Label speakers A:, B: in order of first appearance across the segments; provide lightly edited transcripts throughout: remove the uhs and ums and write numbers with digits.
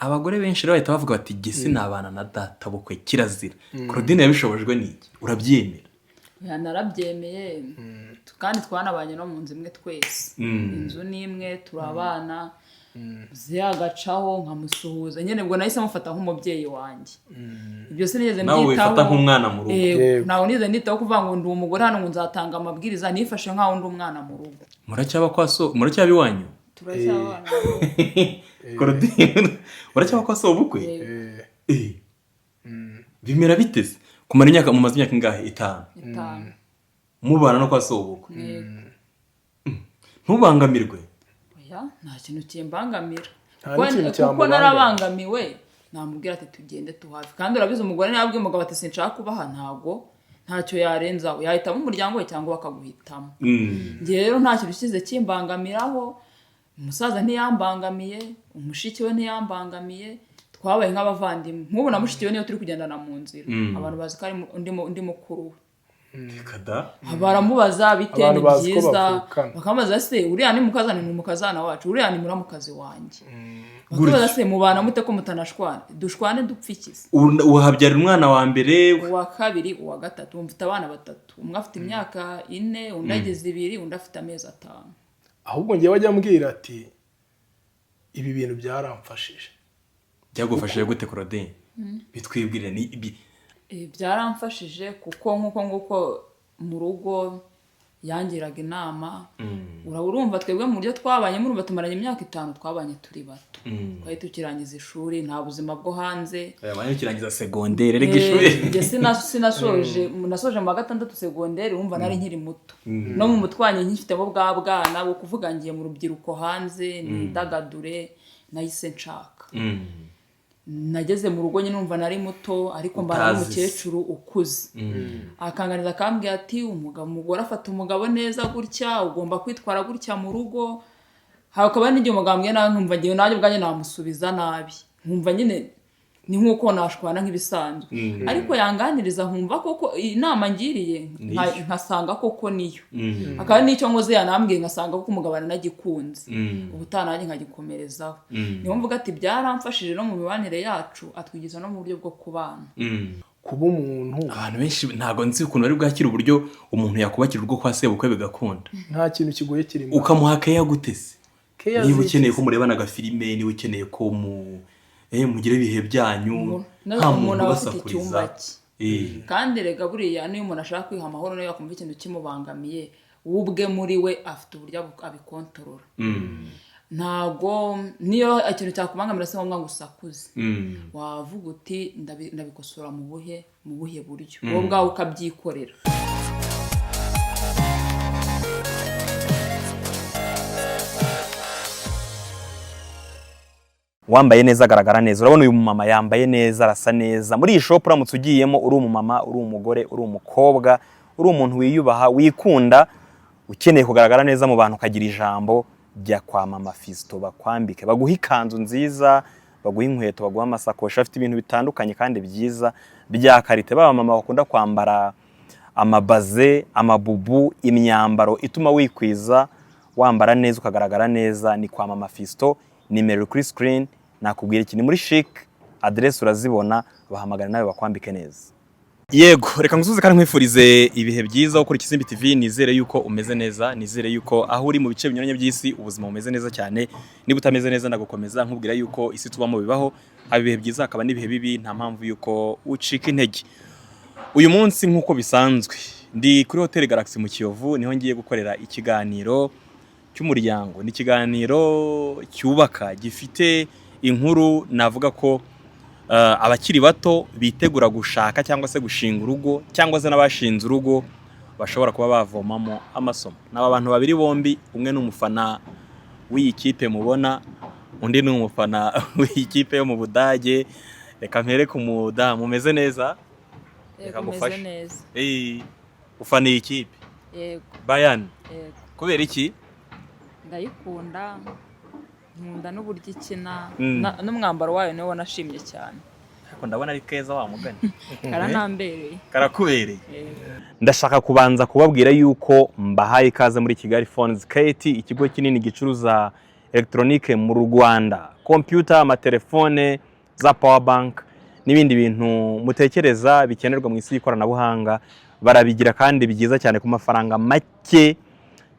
A: Abagore benshi rero bahita bavuga bati: "Jye sinabana na data bukwe, kirazira." Claudine, yabishobojwe n'iki? Urabyemera?
B: Oya, narabyemeye, kandi twanabanye no mu nzu imwe twese. Inzu ni imwe, turabana, agacaho nkamusuhuza nyine. Ubwo nahise mufata nk'umubyeyi wanjye. Ibyo sinigeze
A: Nawe
B: mbyitaho.
A: wifata nk'umwana mu rugo.
B: Yego,
C: Yego.
B: ntabwo nigeze nitaho kuvuga ngo ndi umugore hano, ngo nzatanga amabwiriza. Nifashe nk'aho ndi umwana mu rugo.
A: Muracyaba kwa so? Muracyaba iwanyu?
B: Turacyabana.
A: Claudine, uracyaba kwa so bukwe?
B: Yego.
C: Eh,
A: Bimera bite se kumara imyaka, mumaze imyaka ingahe? 5?
B: 5.
A: Mubana no kwa so bukwe?
B: Yego.
A: Ntubangamirwe?
B: Oya, nta kintu kimbangamira.
C: Nta
B: Kuko
C: n'ikintu
B: kuko
C: cyamubangamira.
B: narabangamiwe, namubwira ati: "Tugende tuhave." Kandi urabizi, umugore nabwiye umugabo ati: "Sinshaka kubaha," ntabwo ntacyo yarenzaho, yahitamo umuryango we cyangwa bakaguhitamo. Njye rero nta kintu kize kimbangamiraho. Umusaza ntiyambangamiye, umushiki we ntiyambangamiye, twabaye nk'abavandimwe. Nk'ubu na mushiki we niyo turi kugendana mu nzira, abantu bazi ko ari undi mukuru we.
A: Reka da!
B: Baramubaza bite,
C: Abantu
B: ni
C: bazi ko
B: byiza.
C: bavukana.
B: Bakamubaza: "Se uriya ni mukazana?" "Ni umukazana wacu, uriya ni muramukazi wanjye." Bakamubaza: "Se mubana mute ko mutanashwana?" Dushwane dupfikize?
A: Uhabyarira umwana wa mbere?
B: Uwa kabiri, uwa gatatu. Mfite abana batatu: umwe afite imyaka 4, undi ageze 2, undi afite amezi 5.
C: Ahubwo ngewe ajya ambwira ati: "Ibi bintu byaramfashije."
A: Byagufashije gute, Claudine? Bitwibwire ni
B: Byaramfashije kuko nk'uko nguko mu rugo yangiraga inama. Urumva twebwe mu buryo twabanye, murumva tumaranye imyaka 5, twabanye turi bato, twari tukirangiza ishuri, nta buzima bwo hanze.
A: Aya ukirangiza segonderi, rega ishuri.
B: Njye sinasoje, nasoje mu wa gatandatu segonderi. Urumva nari nkiri muto, no mu mutwe wanjye nkifitemo bwa bwana bwo kuvuga ngiye mu rubyiruko hanze nidagadure. Nahise nshaka. Nageze mu rugo nyine, numva nari muto, ariko mbana
A: Utazi se.
B: n'umukecuru ukuze, akanganiza, akambwira ati: "Umugabo, umugore afata umugabo neza gutya, ugomba kwitwara gutya mu rugo." Hakaba n'igihe umugabo ambwiye nabi, nkumva ngewe nanjye ubwanjye namusubiza nabi, nkumva nyine ni nk'uko nashwana nk'ibisanzwe, ariko yanganiriza nkumva koko inama ngiriye nkasanga koko niyo. Akaba n'icyo nkoze yanambwiye, ngasanga koko umugabo aranagikunze, ubutaha nanjye nkagikomerezaho. Niyo mvuga ati byaramfashije no mu mibanire yacu, atwigiza no mu buryo bwo kubana.
C: Kuba umuntu
A: Abantu benshi ntabwo nzi ukuntu bari bwakire uburyo umuntu yakubakira urugo kwa sebukwe bigakunda.
C: Nta kintu kigoye kirimo.
A: Ukamuha keya gute se?
C: Keya
A: Niba
C: ziki
A: ukeneye
C: se?
A: ko murebana agafilime, niba ukeneye ko mugira ibihe byanyu, nta
B: Umuntu
A: muntu
B: aba afite
A: ubasakuriza.
B: icyumba cye. Kandi rega buriya niyo umuntu ashaka kwiha amahoro, niyo yakumva ikintu kimubangamiye, we ubwe muri we afite uburyo abikontorora. Ntabwo niyo ikintu cyakubangamira si ngombwa ngo usakuze. Wavuga uti: "Ndabikosora mu buhe buryo?" Wowe ubwawe ukabyikorera.
A: Wambaye neza agaragara neza. Urabona uyu mumama yambaye neza, arasa neza. Muri iyi shop uramutse ugiyemo uri umumama, uri umugore, uri umukobwa, uri umuntu wiyubaha, wikunda, ukeneye kugaragara neza mu bantu, ukagira ijambo, jya kwa Mama Fiston bakwambike, baguhe ikanzu nziza, baguhe inkweto, baguhe amasakoshi. Afite ibintu bitandukanye kandi byiza bya qualité. Baba mama bakunda kwambara amabaze, amabubu, imyambaro ituma wikwiza, wambara neza, ukagaragara neza, ni kwa Mama Fiston. Nimero kuri screen. Nakubwira iki? Ni muri Chic, aderesi urazibona, bahamagara nawe bakwambike neza. Yego, reka ngusuze kandi nkwifurize ibihe byiza ukora Ikisimbi TV. Nizere yuko umeze neza, nizere yuko aho uri mu bice binyuranye by'isi ubuzima bumeze neza cyane. Niba utameze neza, ndagukomeza nkubwira yuko isi tubamo bibaho, haba ibihe byiza hakaba n'ibihe bibi, nta mpamvu yuko ucika intege. Uyu munsi nk'uko bisanzwe ndi kuri Hotel Galaxy mu Kiyovu, niho ngiye gukorera ikiganiro cy'umuryango. Ni ikiganiro cyubaka, gifite inkuru navuga ko abakiri bato bitegura gushaka cyangwa se gushinga urugo, cyangwa se n'abashinze urugo bashobora kuba bavomamo amasomo. Ni aba bantu babiri bombi, umwe ni umufana w'iyi kipe mubona, undi ni umufana w'iyi kipe yo mu Budage. Reka mpere ku mudamu. Umeze neza? Reka
B: Yego, umeze
A: ngufashe.
B: neza.
A: Ufana iyi kipe?
B: Yego.
A: Bayern?
B: Yego.
A: Kubera iki?
B: Ndayikunda, nkunda n'uburyo ikina, n'umwambaro wayo niwo nashimye cyane.
A: Ariko ndabona ari keza wa mugani.
B: Karanambereye.
A: Karakubereye.
B: Yego.
A: Ndashaka kubanza kubabwira yuko mbahaye ikaze muri Kigali Phones KT, ikigo kinini gicuruza elegitoronike mu Rwanda. Computer, amatelefone, za power bank n'ibindi bintu mutekereza bikenerwa mu isi y'ikoranabuhanga barabigira, kandi byiza cyane ku mafaranga make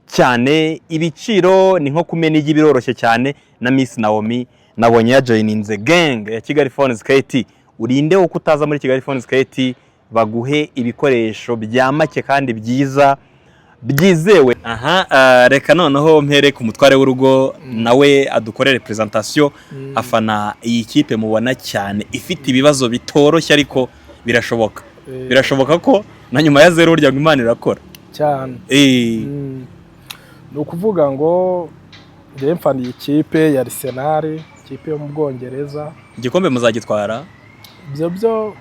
A: cyane. Ibiciro ni nko kumena igi, biroroshye cyane. Na Miss Naomi nabonye yajoininze gang ya Kigali Phones KT. Urinde wo kutaza muri Kigali Phones KT baguhe ibikoresho bya make kandi byiza byizewe. Aha, reka noneho mpere ku mutware w'urugo, nawe adukorere presentation. Afana iyi kipe mubona cyane ifite ibibazo bitoroshye, ariko birashoboka. Birashoboka ko na nyuma ya zero urya ngo Imana irakora.
C: Cyane. Ni ukuvuga ngo njyewe mfana iyi kipe ya Arsenal, ikipe yo mu Bwongereza.
A: Igikombe muzagitwara?
C: Ibyo byo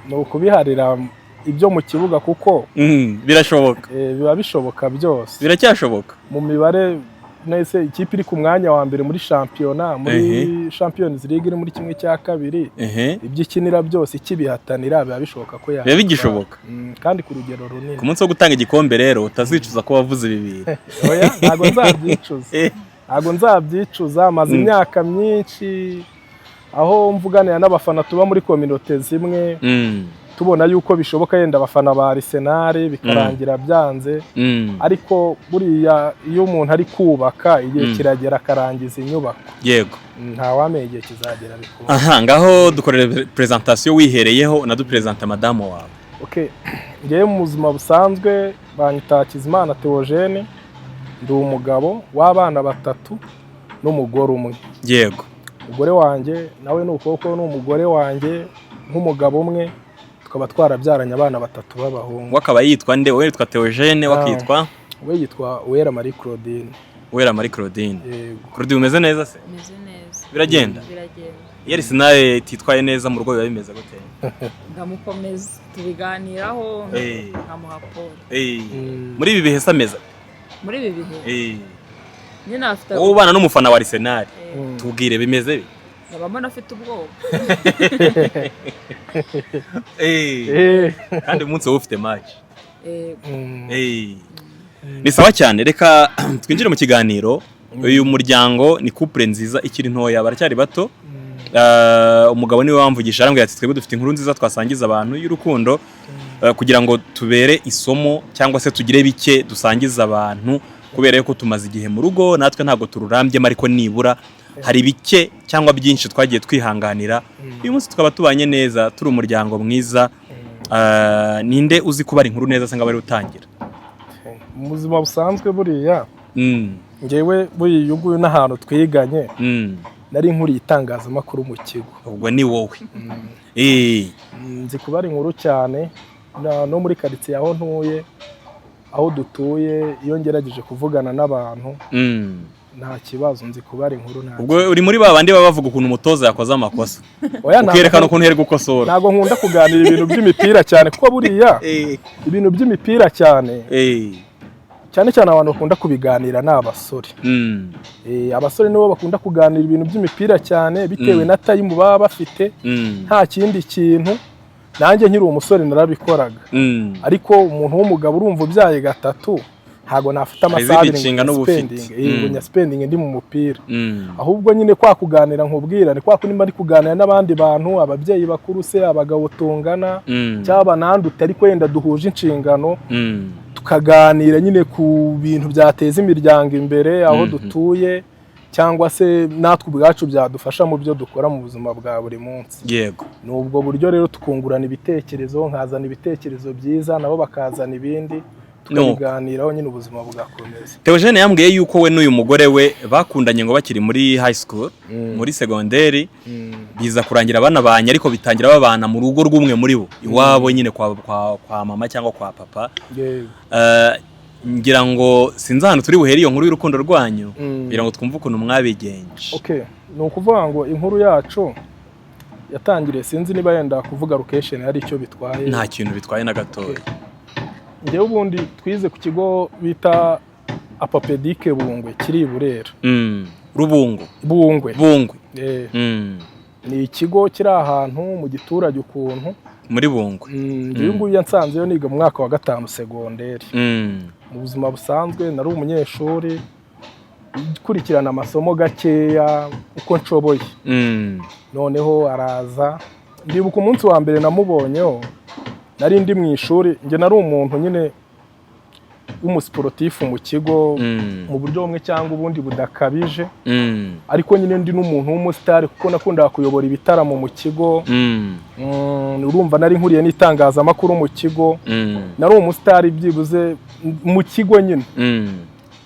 C: ni ukubiharira ibyo mu kibuga kuko
A: Birashoboka.
C: Biba bishoboka byose.
A: Biracyashoboka.
C: Mu mibare nese ikipe iri ku mwanya wa mbere muri shampiyona, muri Champions League, iri muri 1/2, ibyo ikinira byose ikibihatanira, biba bishoboka ko
A: Biba bigishoboka.
C: Kandi ku rugero runini.
A: Ku munsi wo gutanga igikombe rero utazicuza ko wavuze ibi bintu.
C: Oya, ntabwo nzabyicuza. Ntabwo nzabyicuza. Maze imyaka myinshi aho mvuganira n'abafana tuba muri communauté zimwe, tubona yuko bishoboka, yenda abafana ba Arsenal bikarangira byanze. Ariko buriya iyo umuntu ari kubaka, igihe kiragera akarangiza inyubako. Ntawamenya, igihe kizagera bikunda.
A: Aha ngaho dukorere presentation wihereyeho, unadupresenta madamu wawe.
C: Okay. Njyewe mu buzima busanzwe banyita Hakizimana Theogene, ndi umugabo w'abana batatu n'umugore umwe. Umugore wanjye nawe ni ukuboko, ni umugore wanjye nk'umugabo umwe, tukaba twarabyaranye abana batatu b'abahungu.
A: We akaba yitwa nde? Wowe witwa Theogene, we akitwa?
C: We yitwa Uwera Marie Claudine.
A: Uwera Marie Claudine.
C: Yego.
A: Claudine, umeze neza se?
B: Meze neza.
A: Biragenda?
B: Biragenda.
A: Iyo Arsenal ititwaye neza mu rugo biba bimeze gute?
B: Ndamukomeza, tubiganiraho, nkamuha pole.
A: Muri ibi bihe se ameze ate?
B: Muri ibi bihe nyine afite
A: Wowe ubana n'umufana wa Arsenal, tubwire bimeze bite?
B: Nkaba mbona afite ubwoba.
A: Kandi uyu munsi wowe ufite match. Ni sawa cyane, reka twinjire mu kiganiro. Uyu muryango ni couple nziza ikiri ntoya, baracyari bato. Umugabo niwe wamvugisha, arambwira ati twebwe dufite inkuru nziza twasangiza abantu y'urukundo, kugira ngo tubere isomo cyangwa se tugire bike dusangiza abantu, kubera yuko tumaze igihe mu rugo natwe ntabwo tururambyemo, ariko nibura hari bike cyangwa byinshi twagiye twihanganira, uyu munsi tukaba tubanye neza, turi umuryango mwiza. Ninde uzi kubara inkuru neza se ngo abe ari utangira?
C: Mu buzima busanzwe buriya njyewe buriya uyu nguyu n'ahantu twiganye, nari nkuriye itangazamakuru mu kigo.
A: Ubwo ni wowe.
C: Nzi kubara inkuru cyane no muri karitsiye aho ntuye, aho dutuye, iyo ngerageje kuvugana n'abantu nta kibazo, nzi kubara inkuru nta
A: Ubwo uri muri ba bandi baba bavuga ukuntu umutoza yakoze amakosa,
C: Oya, ntabwo-
A: ukerekana ukuntu yari gukosora.
C: Ntabwo nkunda kuganira ibintu by'imipira cyane, kuko buriya ibintu by'imipira cyane, cyane cyane abantu bakunda kubiganira ni abasore. Abasore nibo bakunda kuganira ibintu by'imipira cyane, bitewe na time baba bafite. Nta kindi kintu, nanjye nkiri umusore narabikoraga. Ariko umuntu w'umugabo, urumva, ubyaye gatatu, ntabwo nafata
A: Hari
C: amasaha
A: izindi
C: abiri ngo
A: nshingano uba ufite.
C: nyaspendinge, ngo nyaspendinge ndi mu mupira. Ahubwo nyine kwa kuganira nkubwira ni kwa kundi mba ndi kuganira n'abandi bantu, ababyeyi bakuru se, abagabo tungana cyangwa banandute ariko yenda duhuje inshingano, tukaganira nyine ku bintu byateza imiryango imbere aho dutuye, cyangwa se natwe ubwacu byadufasha mu byo dukora mu buzima bwa buri munsi. Ni ubwo buryo rero tukungurana ibitekerezo, nkazana ibitekerezo byiza, nabo bakazana ibindi, tukabiganiraho nyine, ubuzima bugakomeza.
A: Theogene yambwiye yuko we n'uyu mugore we bakundanye ngo bakiri muri high school, muri segonderi, biza kurangira banabanye, ariko bitangira babana mu rugo rw'umwe muri bo, iwabo nyine kwa mama cyangwa kwa papa. Ngira ngo sinzi ahantu turi buhere iyo nkuru y'urukundo rwanyu, kugira ngo twumve ukuntu mwabigenje.
C: Okay, ni ukuvuga ngo inkuru yacu yatangiriye, sinzi niba yenda kuvuga location hari icyo bitwaye.
A: Nta kintu bitwaye na gatoya.
C: Njyewe ubundi twize ku kigo bita Apapedike Bungwe, kiri i Burera.
A: Rubungo?
C: Bungwe.
A: Bungwe.
C: Ni ikigo kiri ahantu mu giturage ukuntu.
A: Muri Bungwe.
C: Uyu nguyu yansanzeyo niga mu mwaka wa gatanu segonderi. Mu buzima busanzwe nari umunyeshuri. Gukurikirana amasomo gakeya uko nshoboye. Noneho araza, ndibuka umunsi wa mbere namubonyeho, nari ndi mu ishuri. Njye nari umuntu nyine w'umusiporutifu mu kigo mu buryo bumwe cyangwa ubundi budakabije, ariko nyine ndi n'umuntu w'umusitari kuko nakundaga kuyobora ibitaramo mu kigo. Urumva nari nkuriye n'itangazamakuru mu kigo. Nari umusitari byibuze mu kigo nyine.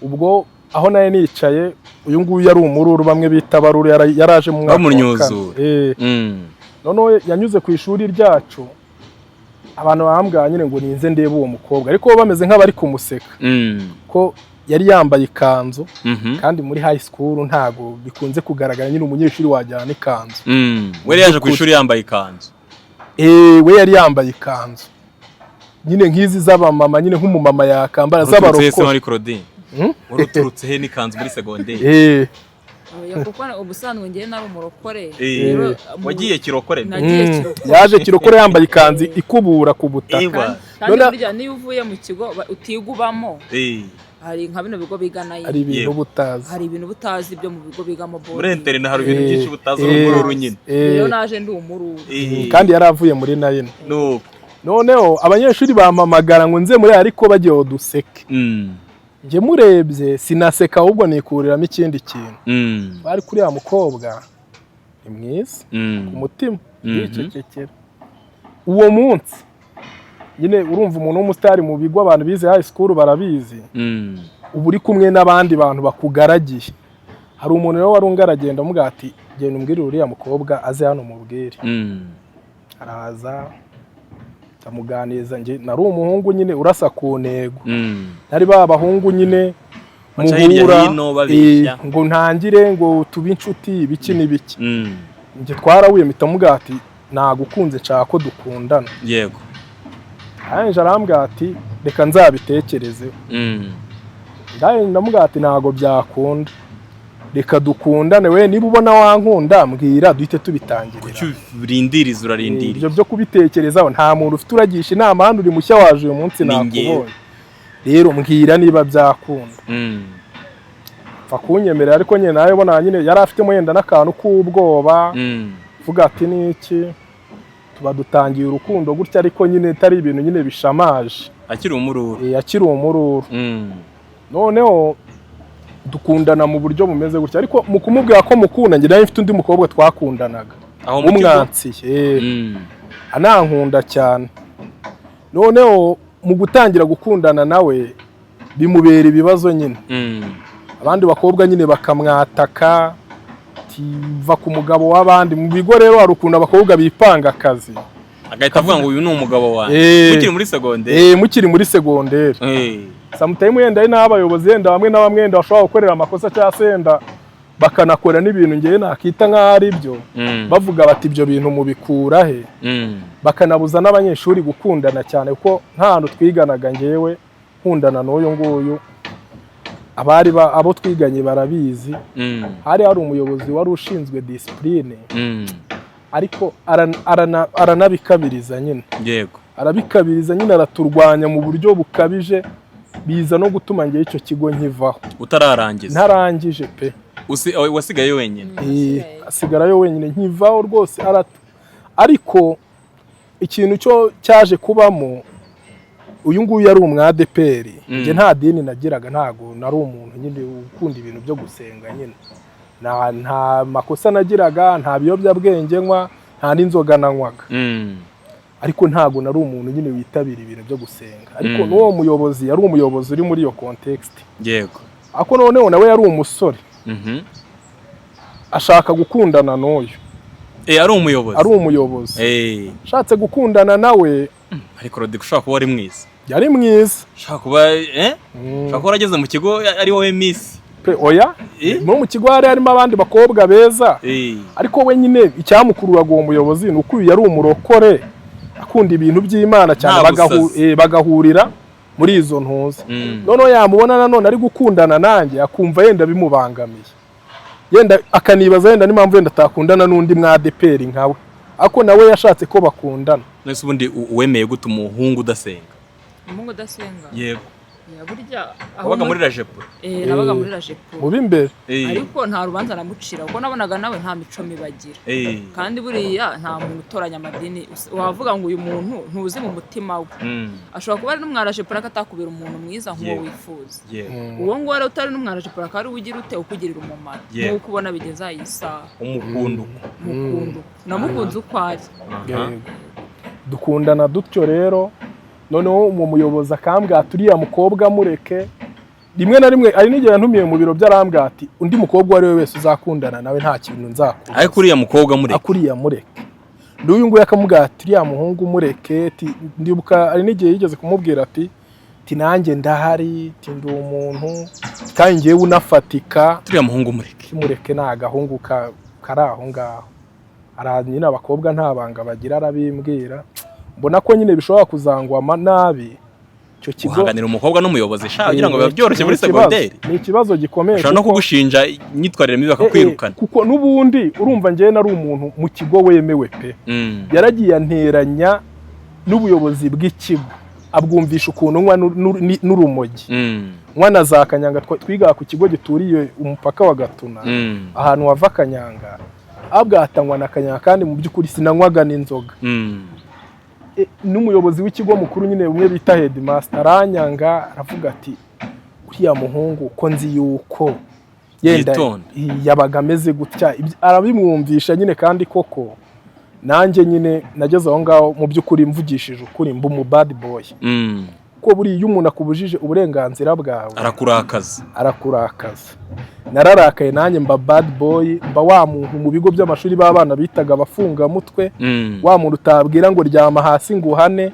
C: Ubwo aho nari nicaye, uyu nguyu yari umururu, bamwe bita baruru, yaraje mu mwaka wa kane.
A: Bamunyuzura.
C: Noneho yanyuze ku ishuri ryacu, abantu bambwira nyine ngo ninze ndebe uwo mukobwa, ariko bo bameze nk'abari kumuseka ko yari yambaye ikanzu, kandi muri high school ntago bikunze kugaragara nyine umunyeshuri wajyana ikanzu.
A: We yari yaje ku ishuri yambaye ikanzu?
C: We yari yambaye ikanzu nyine nk'izi z'abamama nyine, nk'umumama yakambara.
A: Wari uturutse he se?
C: Z'abarokore.
A: Marie Claudine?
C: Hmm?
A: Wari uturutse he n'ikanzu muri segonderi?
B: Oya, kuko ubusanzwe njyewe nari umurokore.
A: Eh.
B: Rero,
A: Wagiye kirokore?
B: Nagiye kirokore.
C: Yaje kirokore yambaye ikanzu ikubura ku butaka.
A: Ewa.
B: Kandi
C: None-
B: burya niyo uvuye mu kigo utiga ubamo, hari nka bino bigo biga nayo,
C: Hari ibintu
A: Yego.
C: uba utazi.
B: Hari ibintu uba utazi byo mu bigo bigamo
A: Muri
B: boarding.
A: internat hari ibintu byinshi utazi, uri umururu nyine.
B: Rero naje ndi umururu.
C: Kandi yari avuye muri nine.
A: Nuko.
C: Noneho abanyeshuri bampamagara ngo nze muri, ariko bagiye duseke. Njye murebye sinaseka, ahubwo nikuriramo ikindi kintu. Bari kuri ya mukobwa ni mwiza ku mutima, yicecekera. Uwo munsi nyine, urumva umuntu w'umusitari mu bigo, abantu bize high school barabizi, uba uri kumwe n'abandi bantu bakugaragiye. Hari umuntu rero wari ungaragenda, amubwira ati: "Genda umbwire uriya mukobwa aze hano mubwire." Araza, ndamuganiriza. Njye nari umuhungu nyine urasa ku ntego, nari ba bahungu nyine
A: Baca hirya
C: muhura
A: hino babeshya.
C: Ngo ntangire ngo tube inshuti, ibiki n'ibiki. Njye twarahuye, mpita mubwira ati: "Nagukunze, nshaka ko dukundana." Arangije arambwira ati: "Reka nzabitekerezeho." Ndamubwira ati: "Ntabwo byakunda, reka dukundane. We niba ubona wankunda, mbwira duhite tubitangirira."
A: Kuki urindiriza, urarindiriye?
C: Ibyo byo kubitekerezaho, nta muntu ufite uragisha inama hano, uri mushya, waje uyu munsi.
A: Ni njyewe.
C: Nakubonye rero, mbwira niba byakunda. Pfa kunyemerera, ariko nyine nawe ubona nyine yari afitemo yenda n'akantu k'ubwoba, vuga ati niki, tuba dutangiye urukundo gutya, ariko nyine atari ibintu nyine bishamaje.
A: Akiri umururu.
C: Akiri umururu. Noneho dukundana mu buryo bumeze gutya, ariko mu kumubwira ko mukunda, njye nari mfite undi mukobwa twakundanaga.
A: Aho mu kigo?
C: W'umwansiye, anankunda cyane. Noneho mu gutangira gukundana nawe bimubera ibibazo nyine. Abandi bakobwa nyine bakamwataka ati: "Va ku mugabo w'abandi." Mu bigo rero hari ukuntu abakobwa bipanga akazi.
A: Agahita avuga ngo uyu ni umugabo wanjye. Mukiri muri segonderi?
C: Mukiri muri segonderi. Sometime yenda ari n'abayobozi, yenda bamwe na bamwe yenda bashobora gukorera amakosa, cyangwa se yenda bakanakora n'ibintu ngewe nakita nk'aho ari byo, bavuga bati: "Ibyo bintu mubikura he?" Bakanabuza n'abanyeshuri gukundana cyane, kuko nk'ahantu twiganaga, ngewe nkundana n'uyu nguyu, abari abo twiganye barabizi, hari umuyobozi wari ushinzwe discipline, ariko aranabikabiriza nyine. Arabikabiriza nyine, araturwanya mu buryo bukabije, biza no gutuma ngewe icyo kigo nkivaho.
A: Utararangiza?
C: Ntarangije pe.
A: Wasigaye wenyine?
C: Asigarayo wenyine, nkivaho rwose ariko ikintu cyo cyaje kubamo, uyu nguyu yari umwadeperi. Njye nta dini nagiraga, ntago nari umuntu nyine ukunda ibintu byo gusenga nyine. Nta makosa nagiraga, nta biyobyabwenge nywa, nta n'inzoga nanywaga, ariko ntago nari umuntu nyine witabira ibintu byo gusenga. Ariko n'uwo muyobozi yari umuyobozi uri muri iyo context. Ariko noneho nawe yari umusore, ashaka gukundana n'uyu.
A: Ari umuyobozi?
C: Ari umuyobozi. Ashatse gukundana nawe.
A: Ariko Rodrigue ushobora kuba wari mwiza.
C: Yari mwiza.
A: Ushobora kuba ushobora kuba warageze mu kigo ari wowe miss.
C: Pe, oya. No mu kigo hari harimo abandi bakobwa beza, ariko we nyine icyamukururaga uwo muyobozi ni uko uyu yari umurokore, akunda ibintu by'Imana cyane.
A: Nta busazi.
C: Bagahurira muri izo ntuza. Noneho yamubona nanone ari gukundana nanjye, akumva yenda bimubangamiye, yenda akanibaza yenda n'impamvu yenda atakundana n'undi mwadeperi nkawe, ariko nawe yashatse ko bakundana.
A: None se ubundi wemeye gute umuhungu udasenga?
B: Umuhungu udasenga?
A: Yego.
B: Ya, burya aho
A: Wabaga muri rajepo?
B: Eh, nabaga muri rajepo.
C: Mu b'imbere.
B: Ariko nta rubanza namucira, kuko nabonaga nawe nta mico mibi agira. Kandi buriya nta muntu utoranya amadini. Wavuga ngo uyu muntu ntuzi mu mutima we, ashobora kuba ari n'umwarajepo ariko atakubera umuntu mwiza nk'uwo wifuza. Uwo nguwo rero utari n'umwarajepo akaba ari we ugira ute ukugirira umumaro, nk'uko ubona bigeze iyi saha.
A: Umukunda uko.
B: Mukunda uko namukunze uko ari.
C: Yego. Dukundana dutyo rero. Noneho uwo muyobozi akambwira ati: "Uriya mukobwa mureke." Rimwe na rimwe ari n'igihe yantumiye mu biro by'arambwira ati: "Undi mukobwa uwo ari we wese uzakundana nawe, nta kintu nzakura."
A: Ariko uriya mukobwa mureke.
C: Akuriya mureke. N'uyu nguyu akamubwira ati: "Uriya muhungu mureke." Ndibuka hari n'igihe yigeze kumubwira ati: "Nanjye ndahari," ati: "Ndi umuntu kandi ngewe unafatika."
A: Turiya muhungu mureke.
C: Mureke, ni agahungu kari aho ngaho. Ara nyine abakobwa nta banga bagira, arabimbwira. Mbona ko nyine bishobora kuzangwama nabi icyo kigo.
A: Guhanganira umukobwa n'umuyobozi sha, kugira ngo biba byoroshye muri
C: Ni ikibazo.
A: segonderi?
C: Ni ikibazo gikomeye.
A: Bashobora no kugushinja imyitwarire mibi, bakakwirukana.
C: Kuko n'ubundi urumva njyewe nari umuntu mu kigo wemewe pe. Yaragiye anteranya n'ubuyobozi bw'ikigo, abwumvisha ukuntu nywa n'urumogi, nywa na za kanyanga. Twigaga ku kigo gituriye umupaka wa Gatuna, ahantu hava kanyanga, abwatanywa na kanyanga, kandi mu by'ukuri sinanywaga n'inzoga. N'umuyobozi w'ikigo mukuru nyine, umwe bita headmaster, aranyanga, aravuga ati: "Uriya muhungu ko nzi yuko yenda
A: Yitonda.
C: yabaga ameze gutya." Arabimwumvisha nyine, kandi koko nanjye nyine nageze aho ngaho, mu by'ukuri mvugishije ukuri, mba umu bad boy, kuko buriya iyo umuntu akubujije uburenganzira bwawe,
A: arakurakaza.
C: Arakurakaza. Nararakaye nanjye, mba bad boy, mba wa muntu mu bigo by'amashuri b'abana bitaga abafungamutwe, wa muntu utabwira ngo ryama hasi ngo uhane.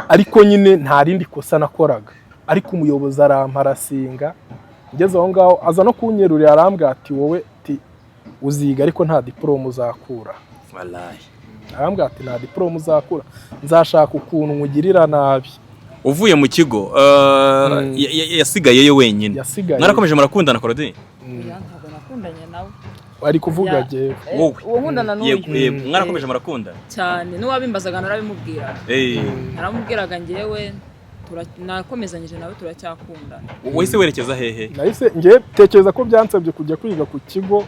C: Ariko nyine nta rindi kosa nakoraga, ariko umuyobozi aramparasinga. Ngeze aho ngaho aza no kunyerurira, arambwira ati: "Wowe," ati, "uziga ariko nta diporome uzakura."
A: Wallahi.
C: Arambwira ati: "Nta diporome uzakura, nzashaka ukuntu nkugirira nabi."
A: Uvuye mu kigo, yasigayeyo wenyine?
C: Yasigaye.
A: Mwarakomeje murakundana, Claudine?
B: Oya, ntabwo nakundanye nawe.
C: Ari kuvuga jyewe.
A: Wowe.
B: Uwo nkundana n'uyu.
A: Yego, yego. Mwarakomeje murakundana?
B: Cyane, n'uwabimbazaga narabimubwiraga. Naramubwiraga njyewe nakomezanyije nawe, turacyakundana.
A: Wahise werekeza hehe?
C: Nahise njye tekereza ko byansabye kujya kwiga ku kigo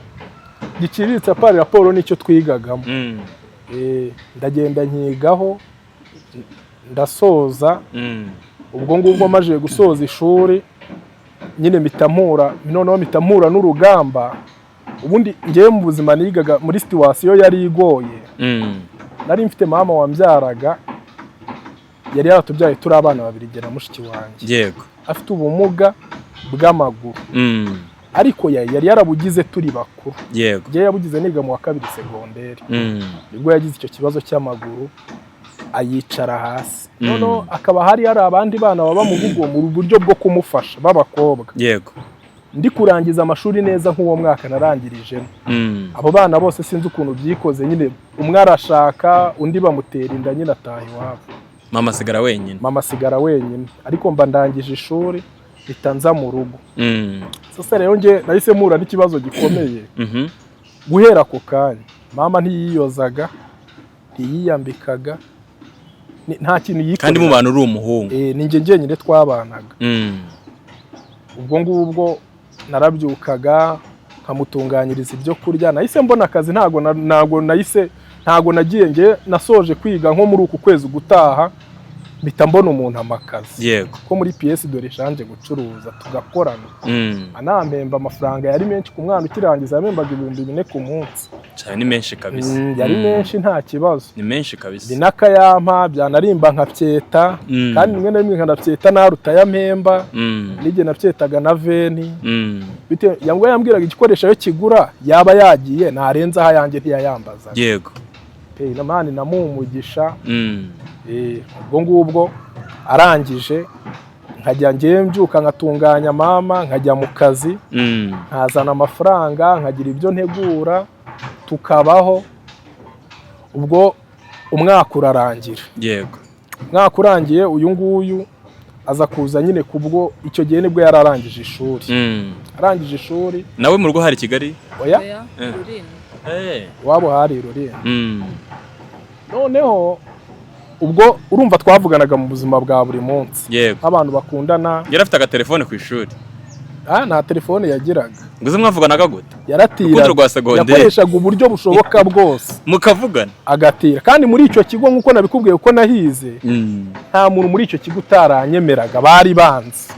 C: giciriritse apari raporo n'icyo twigagamo. Ndagenda nkigaho, ndasoza. Ubwo ngubwo maze gusoza ishuri nyine mpita mpura, noneho mpita mpura n'urugamba. Ubundi ngewe mu buzima nigaga muri situation yari igoye. Nari mfite mama wambyaraga, yari yaratubyaye turi abana babiri, jye na mushiki wanjye. Afite ubumuga bw'amaguru, ariko yari yarabugize turi bakuru. Njyewe yabugize niga mu wa kabiri segonderi. Nibwo yagize icyo kibazo cy'amaguru, ayicara hasi. Noneho akaba hari abandi bana baba mu rugo mu buryo bwo kumufasha b'abakobwa. Ndi kurangiza amashuri neza nk'uwo mwaka narangirijemo, abo bana bose sinzi ukuntu byikoze nyine, umwe arashaka, undi bamutera inda, nyine ataha iwabo.
A: Mama asigara wenyine.
C: Mama asigara wenyine, ariko mba ndangije ishuri, mpita nza mu rugo. Sasa rero njye nahise mpura n'ikibazo gikomeye. Guhera ako kanya mama ntiyiyozaga, ntiyiyambikaga, nta kintu
A: Kandi
C: yikoreraga.
A: mu bantu uri umuhungu.
C: Ni njye njyenyine twabanaga. Ubwo ngubwo narabyukaga nkamutunganyiriza ibyo kurya. Nahise mbona akazi, ntago nahise, ntago nagiye, nge nasoje kwiga nko muri uku kwezi gutaha, mpita mbona umuntu amakazi ko muri pièces de rechange gucuruza, tugakorana. Anampemba amafaranga yari menshi ku mwana ukirangiza, yampembaga 4000 ku munsi.
A: Cyane, ni menshi kabisa.
C: Yari menshi, nta kibazo.
A: Ni menshi kabisa.
C: Ni n'akayampa byanarimba nkabyeta, kandi rimwe na rimwe nkanabyeta naruta ayampemba. N'igihe nabyetaga na veni, bitewe yambwa yambwiraga igikoresho ayo kigura, yaba yagiye narenzaho ayanjye ntiyayambazaga. Pe namani namuha umugisha. Ubwo ngubwo arangije nkajya ngewe mbyuka nkatunganya mama, nkajya mu kazi, nkazana amafaranga, nkagira ibyo ntegura, tukabaho. Ubwo umwaka urarangira. Umwaka urangiye, uyu nguyu aza kuza nyine, kubwo icyo gihe nibwo yari arangije ishuri. Arangije ishuri.
A: Nawe mu rugo hari i Kigali?
C: Oya.
B: Oya, Rulindo.
C: Iwabo hari i Rulindo. Noneho Ubwo urumva twavuganaga mu buzima bwa buri munsi, nk'abantu bakundana.
A: Yari afite agatelefone ku ishuri?
C: Ah, nta telefone yagiraga.
A: Ngo uze mwavuganaga gute?
C: Yaratira.
A: Urukundo rwa segonderi.
C: Yakoreshaga uburyo bushoboka bwose
A: mukavugana.
C: Agatira. Kandi muri icyo kigo, nk'uko nabikubwiye ko nahize, nta muntu muri icyo kigo utaranyemeraga, bari banzi.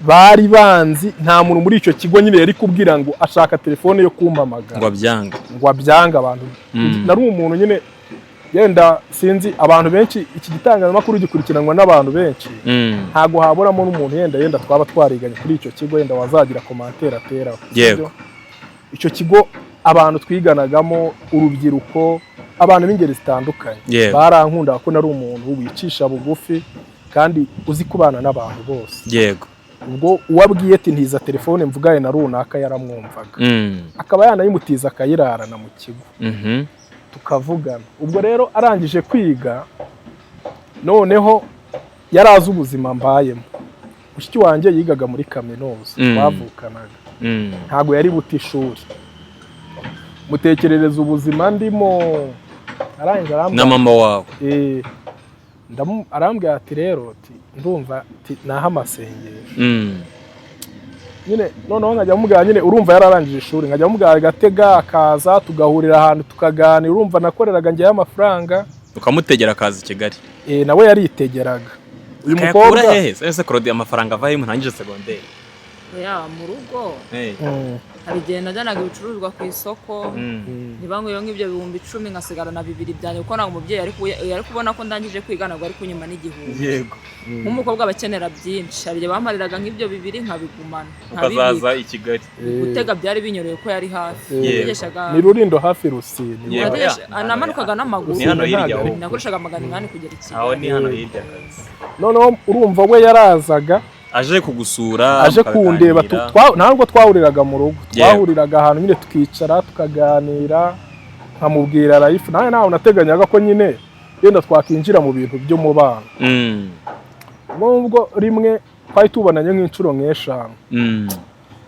C: Bari banzi. Nta muntu muri icyo kigo nyine yari kubwira ngo ashaka telefone yo kumpamagara
A: ngo abyanga.
C: Ngo abyanga abantu. Nari umuntu nyine, yenda sinzi, abantu benshi, iki gitangazamakuru gikurikiranwa n'abantu benshi, ntabwo haburamo n'umuntu yenda twaba twariganye kuri icyo kigo, yenda wazagira commentaire ateraho. Sibyo? Icyo kigo, abantu twiganagamo, urubyiruko, abantu b'ingeri zitandukanye, barankunda ko nari umuntu wicisha bugufi kandi uzi kubana n'abantu bose. Ubwo uwabwiye ati: "Ntiza telefone mvugane na runaka", yaramwumvaga, akaba yanayimutiza akayirarana mu kigo, tukavugana. Ubwo rero arangije kwiga, noneho yari azi ubuzima mbayemo. Mushiki wanjye yigaga muri kaminuza, twavukanaga, ntabwo yari buta ishuri. Mutekerereza ubuzima ndimo, arangije arambwira
A: Na mama wawe?
C: Eh, arambwira ati: "Rero," ati, "ndumva," ati, "naho amasengesho." Nyine noneho nkajya mubwira nyine, urumva yararangije ishuri, nkajya mubwira agatega akaza tugahurira ahantu tukaganira. Urumva nakoreraga njyewe amafaranga.
A: Ukamutegera akaza i Kigali?
C: Eh, nawe yaritegeraga uyu
A: Akayakura
C: mukobwa.
A: hehe ese Claude, amafaranga ava he umuntu arangije segonderi?
B: Ya, mu rugo hari igihe najyanaga ibicuruzwa ku isoko, niba nkwiye nk'ibyo 10,000, nkasigarana 2 byanjye, kuko ntabwo umubyeyi yari kubona ko ndangije kwiga, ntabwo ari kunyuma n'1000. Nk'umukobwa aba akenera byinshi. Hari igihe bampariraga nk'ibyo 2 nkabigumana,
A: Ukazaza
B: nkabibika.
A: i Kigali.
B: Gutega byari binyoroheye ko yari hafi.
C: Ni Rurindo, hafi Rusine.
B: Namanukaga n'amaguru.
A: Ni hano hirya
C: Ntabwo ari
A: aho.
B: Nakoreshaga 800 kugera i
A: Aho
B: Kigali.
A: ni hano hirya kabisa.
C: Noneho urumva we yarazaga
A: aje kugusura,
C: aje kundeba.
A: Mukaganira.
C: Ntabwo twahuriraga mu rugo, twahuriraga ahantu nyine tukicara tukaganira, nkamubwira life. Nawe ntawe nateganyaga ko nyine yenda twakinjira mu bintu by'umubano. Nubwo rimwe twari tubonanye nk'inshuro nk'eshanu,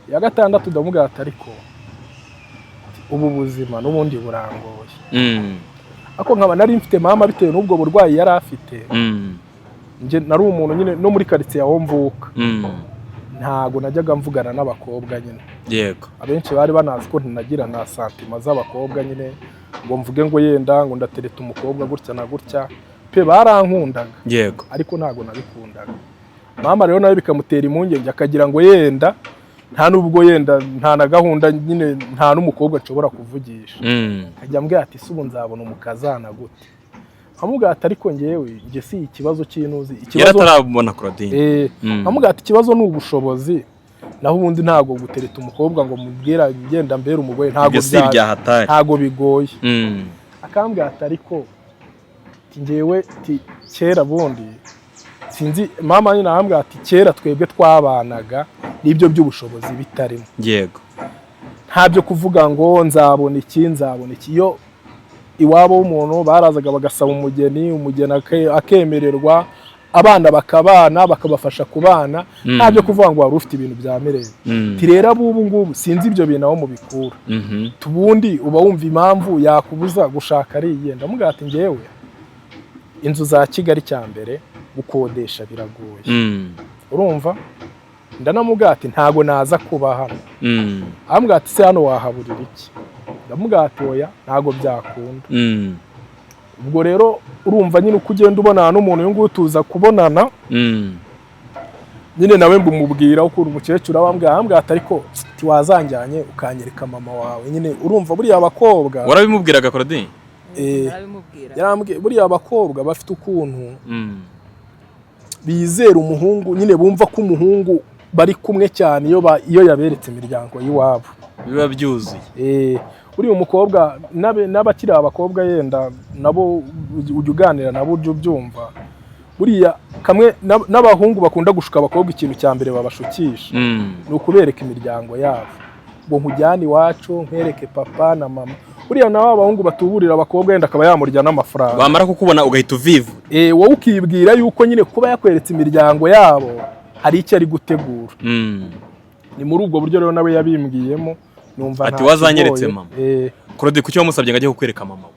C: iya gatandatu ndamubwira ati: "Ariko ubu buzima n'ubundi burangoye." Ariko nkaba nari mfite mama, bitewe n'ubwo burwayi yari afite, njye nari umuntu nyine no muri karitsiye aho mvuka, ntago najyaga mvugana n'abakobwa nyine. Abenshi bari banazi ko ntinagira na sentiments z'abakobwa nyine, ngo mvuge ngo yenda ngo ndatereta umukobwa gutya na gutya pe. Barankundaga, ariko ntago nabikundaga. Mama rero nawe bikamutera impungenge, akagira ngo yenda nta nubwo yenda nta na gahunda nyine, nta n'umukobwa nshobora kuvugisha. Akajya ambwira ati: "Se ubu nzabona umukazana gute?" Nkamubwira ati: "Ariko ngewe njye si ikibazo cy'inuzi,
A: Yari
C: ikibazo"
A: atarabona Claudine?
C: Eh, nkamubwira ati: "Ikibazo ni ubushobozi, naho ubundi ntabwo gutereta umukobwa ngo mubwira ngenda mbere umugore ntabwo
A: Ibyo si ibyahatari.
C: ntabwo bigoye." Akambwira ati: "Ariko," ati, "ngewe," ati, "kera bundi sinzi." Mama nyine arambwira ati: "Kera twebwe twabanaga n'ibyo by'ubushobozi bitarimo, nta byo kuvuga ngo nzabona iki, nzabona iki. Iyo iwabo w'umuntu barazaga bagasaba umugeni, umugeni akemererwa, abana bakabana, bakabafasha kubana, nta byo kuvuga ngo wari ufite ibintu bya mirenge." Ati: "Rero ab'ubu ngubu sinzi ibyo bintu aho mubikura. Tubundi uba wumva impamvu yakubuza gushaka ari iyihe?" Ndamubwira ati: "Ngewe inzu za Kigali, cya mbere gukodesha biragoye." Urumva ndanamubwira ati: "Ntago naza kuba hano." Arambwira ati: "Se hano wahaburira iki?" Ndamubwira ati: "Oya, ntago byakunda." Ubwo rero urumva nyine uko ugenda ubonana n'umuntu uyu nguyu, tuza kubonana, nyine nawe mbumubwira ukuntu umukecuru aba ambwira. Arambwira ati: "Ariko tiwazanjyanye ukanyereka mama wawe." Nyine urumva buriya abakobwa
A: Warabimubwiraga, Claudine?
C: Eh,
B: Narabimubwira.
C: Yarambwiye buriya abakobwa bafite ukuntu bizera umuhungu nyine, bumva ko umuhungu bari kumwe cyane iyo yaberetse imiryango y'iwabo.
A: Biba byuzuye.
C: Eh, uriya umukobwa n'abakiri abakobwa yenda nabo ujya uganira nabo ujya ubyumva, buriya kamwe n'abahungu bakunda gushuka abakobwa, ikintu cya mbere babashukisha ni ukubereka imiryango yabo, ngo nkujyane iwacu nkwereke papa na mama. Buriya nawe abahungu batuburira abakobwa, yenda akaba yamurya n'amafaranga.
A: Wamara kukubona ugahita uvivu.
C: Eh, wowe ukibwira yuko nyine kuba yakweretse imiryango yabo hari icyo ari gutegura. Ni muri ubwo buryo rero nawe yabimbwiyemo, numva
A: Ati,
C: nta
A: "Wazanyeretse
C: kigoye."
A: mama.
C: Eh.
A: Claude, kuki wamusabye ngo ajye kukwereka mama we?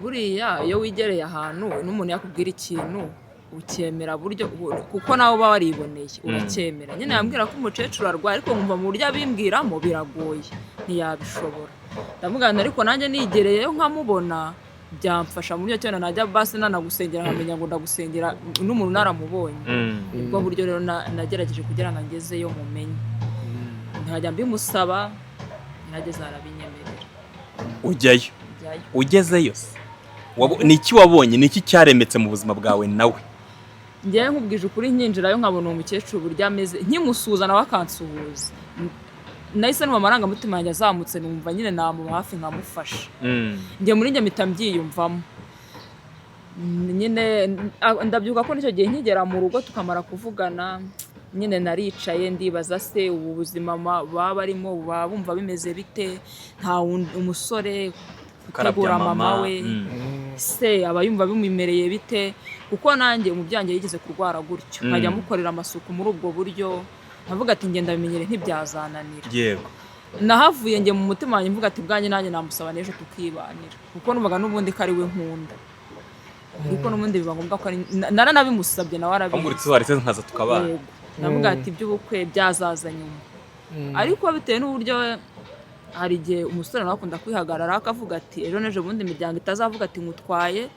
B: Buriya iyo wigereye ahantu n'umuntu yakubwira ikintu ukemera buryo, kuko nawe uba wariboneye, uracyemera nyine. Yambwira ko umukecuru arwaye, ariko nkumva mu buryo abimbwiramo biragoye, ntiyabishobora. Ndavuga nti ariko nanjye nigereyeyo nkamubona byamfasha mu buryo cyane, najya basi nanagusengera nkamenya ngo ndagusengera n'umuntu naramubonye. Nibwo buryo rero nagerageje kugira ngo angezeyo mumenye, nkajya mbimusaba, ngerageza arabinyemerera.
A: Ujyayo?
B: Njyayo.
A: Ugezeyo se, ni iki wabonye? Ni iki cyaremetse mu buzima bwawe nawe?
B: Njyewe nkubwije ukuri, nkinjirayo nkabona uwo mukecuru uburyo ameze, nkimusuhuza nawe akansuhuza, nahise numva amarangamutima yanjye azamutse, numva nyine namuba hafi nkamufasha. Njye muri njye mpita mbyiyumvamo nyine. Ndabyuka ko n'icyo gihe nkigera mu rugo tukamara kuvugana nyine, naricaye ndibaza: se ubu buzima baba barimo baba bumva bimeze bite? Nta umusore
A: Ukarabya
B: utegura mama
A: mama
B: we, se aba yumva bimumereye bite? Kuko nanjye umubyange yigeze kurwara gutyo, nkajya mukorera amasuku muri ubwo buryo, nkavuga ati ngenda bimenyere ntibyazananira. Nahavuye njye mu mutima wanjye mvuga ati bwanjye nanjye namusaba n'ejo tukibanira, kuko numvaga n'ubundi ko ari we nkunda, ariko n'ubundi biba ngombwa ko ari naranabimusabye nawe arabizi.
A: Wamuretse waretse nkaza tukabana?
B: Yego. Ndavuga ati iby'ubukwe byazaza nyuma, ariko bitewe n'uburyo hari igihe umusore nawe akunda kwihagarara akavuga ati ejo n'ejo bundi imiryango itazavuga ati ngutwaye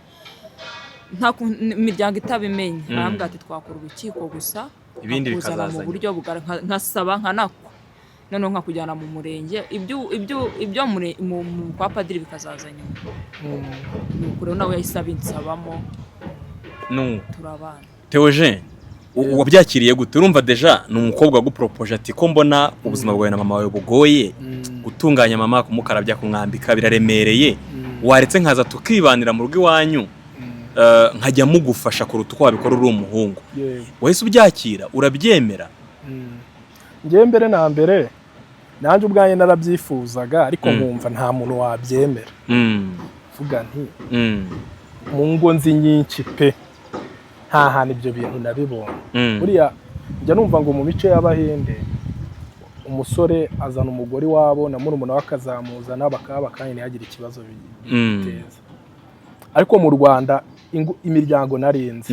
B: imiryango itabimenye. Arambwira ati twakora urukiko gusa,
A: Ibindi
B: nkakuzana mu
A: bikazaza
B: buryo nkasaba nkanakwa, noneho nkakujyana mu murenge, ibyo kwa padiri bikazaza nyuma. Nuko rero nawe yahise abinsabamo.
A: Nu
B: Turabana.
A: Theogene, wabyakiriye gute? Urumva déjà ni umukobwa waguporopoje ati ko mbona ubuzima bwawe na mama wawe bugoye, gutunganya mama, kumukarabya, kumwambika biraremereye, waretse nkaza tukibanira mu rugo iwanyu, nkajya mugufasha kuruta uko wabikora uri umuhungu.
C: Yego.
A: Wahise ubyakira, urabyemera?
C: Njyewe mbere na mbere nanjye ubwanjye narabyifuzaga, ariko nkumva nta muntu wabyemera. Vuga nti mu ngo nzi nyinshi pe, nta hantu ibyo bintu nabibonye. Buriya njya numva ngo mu mico y'Abahinde umusore azana umugore iwabo na murumuna we akazamuzana, bakaba kandi ntihagire ikibazo biteza. Ariko mu Rwanda imiryango narinzi,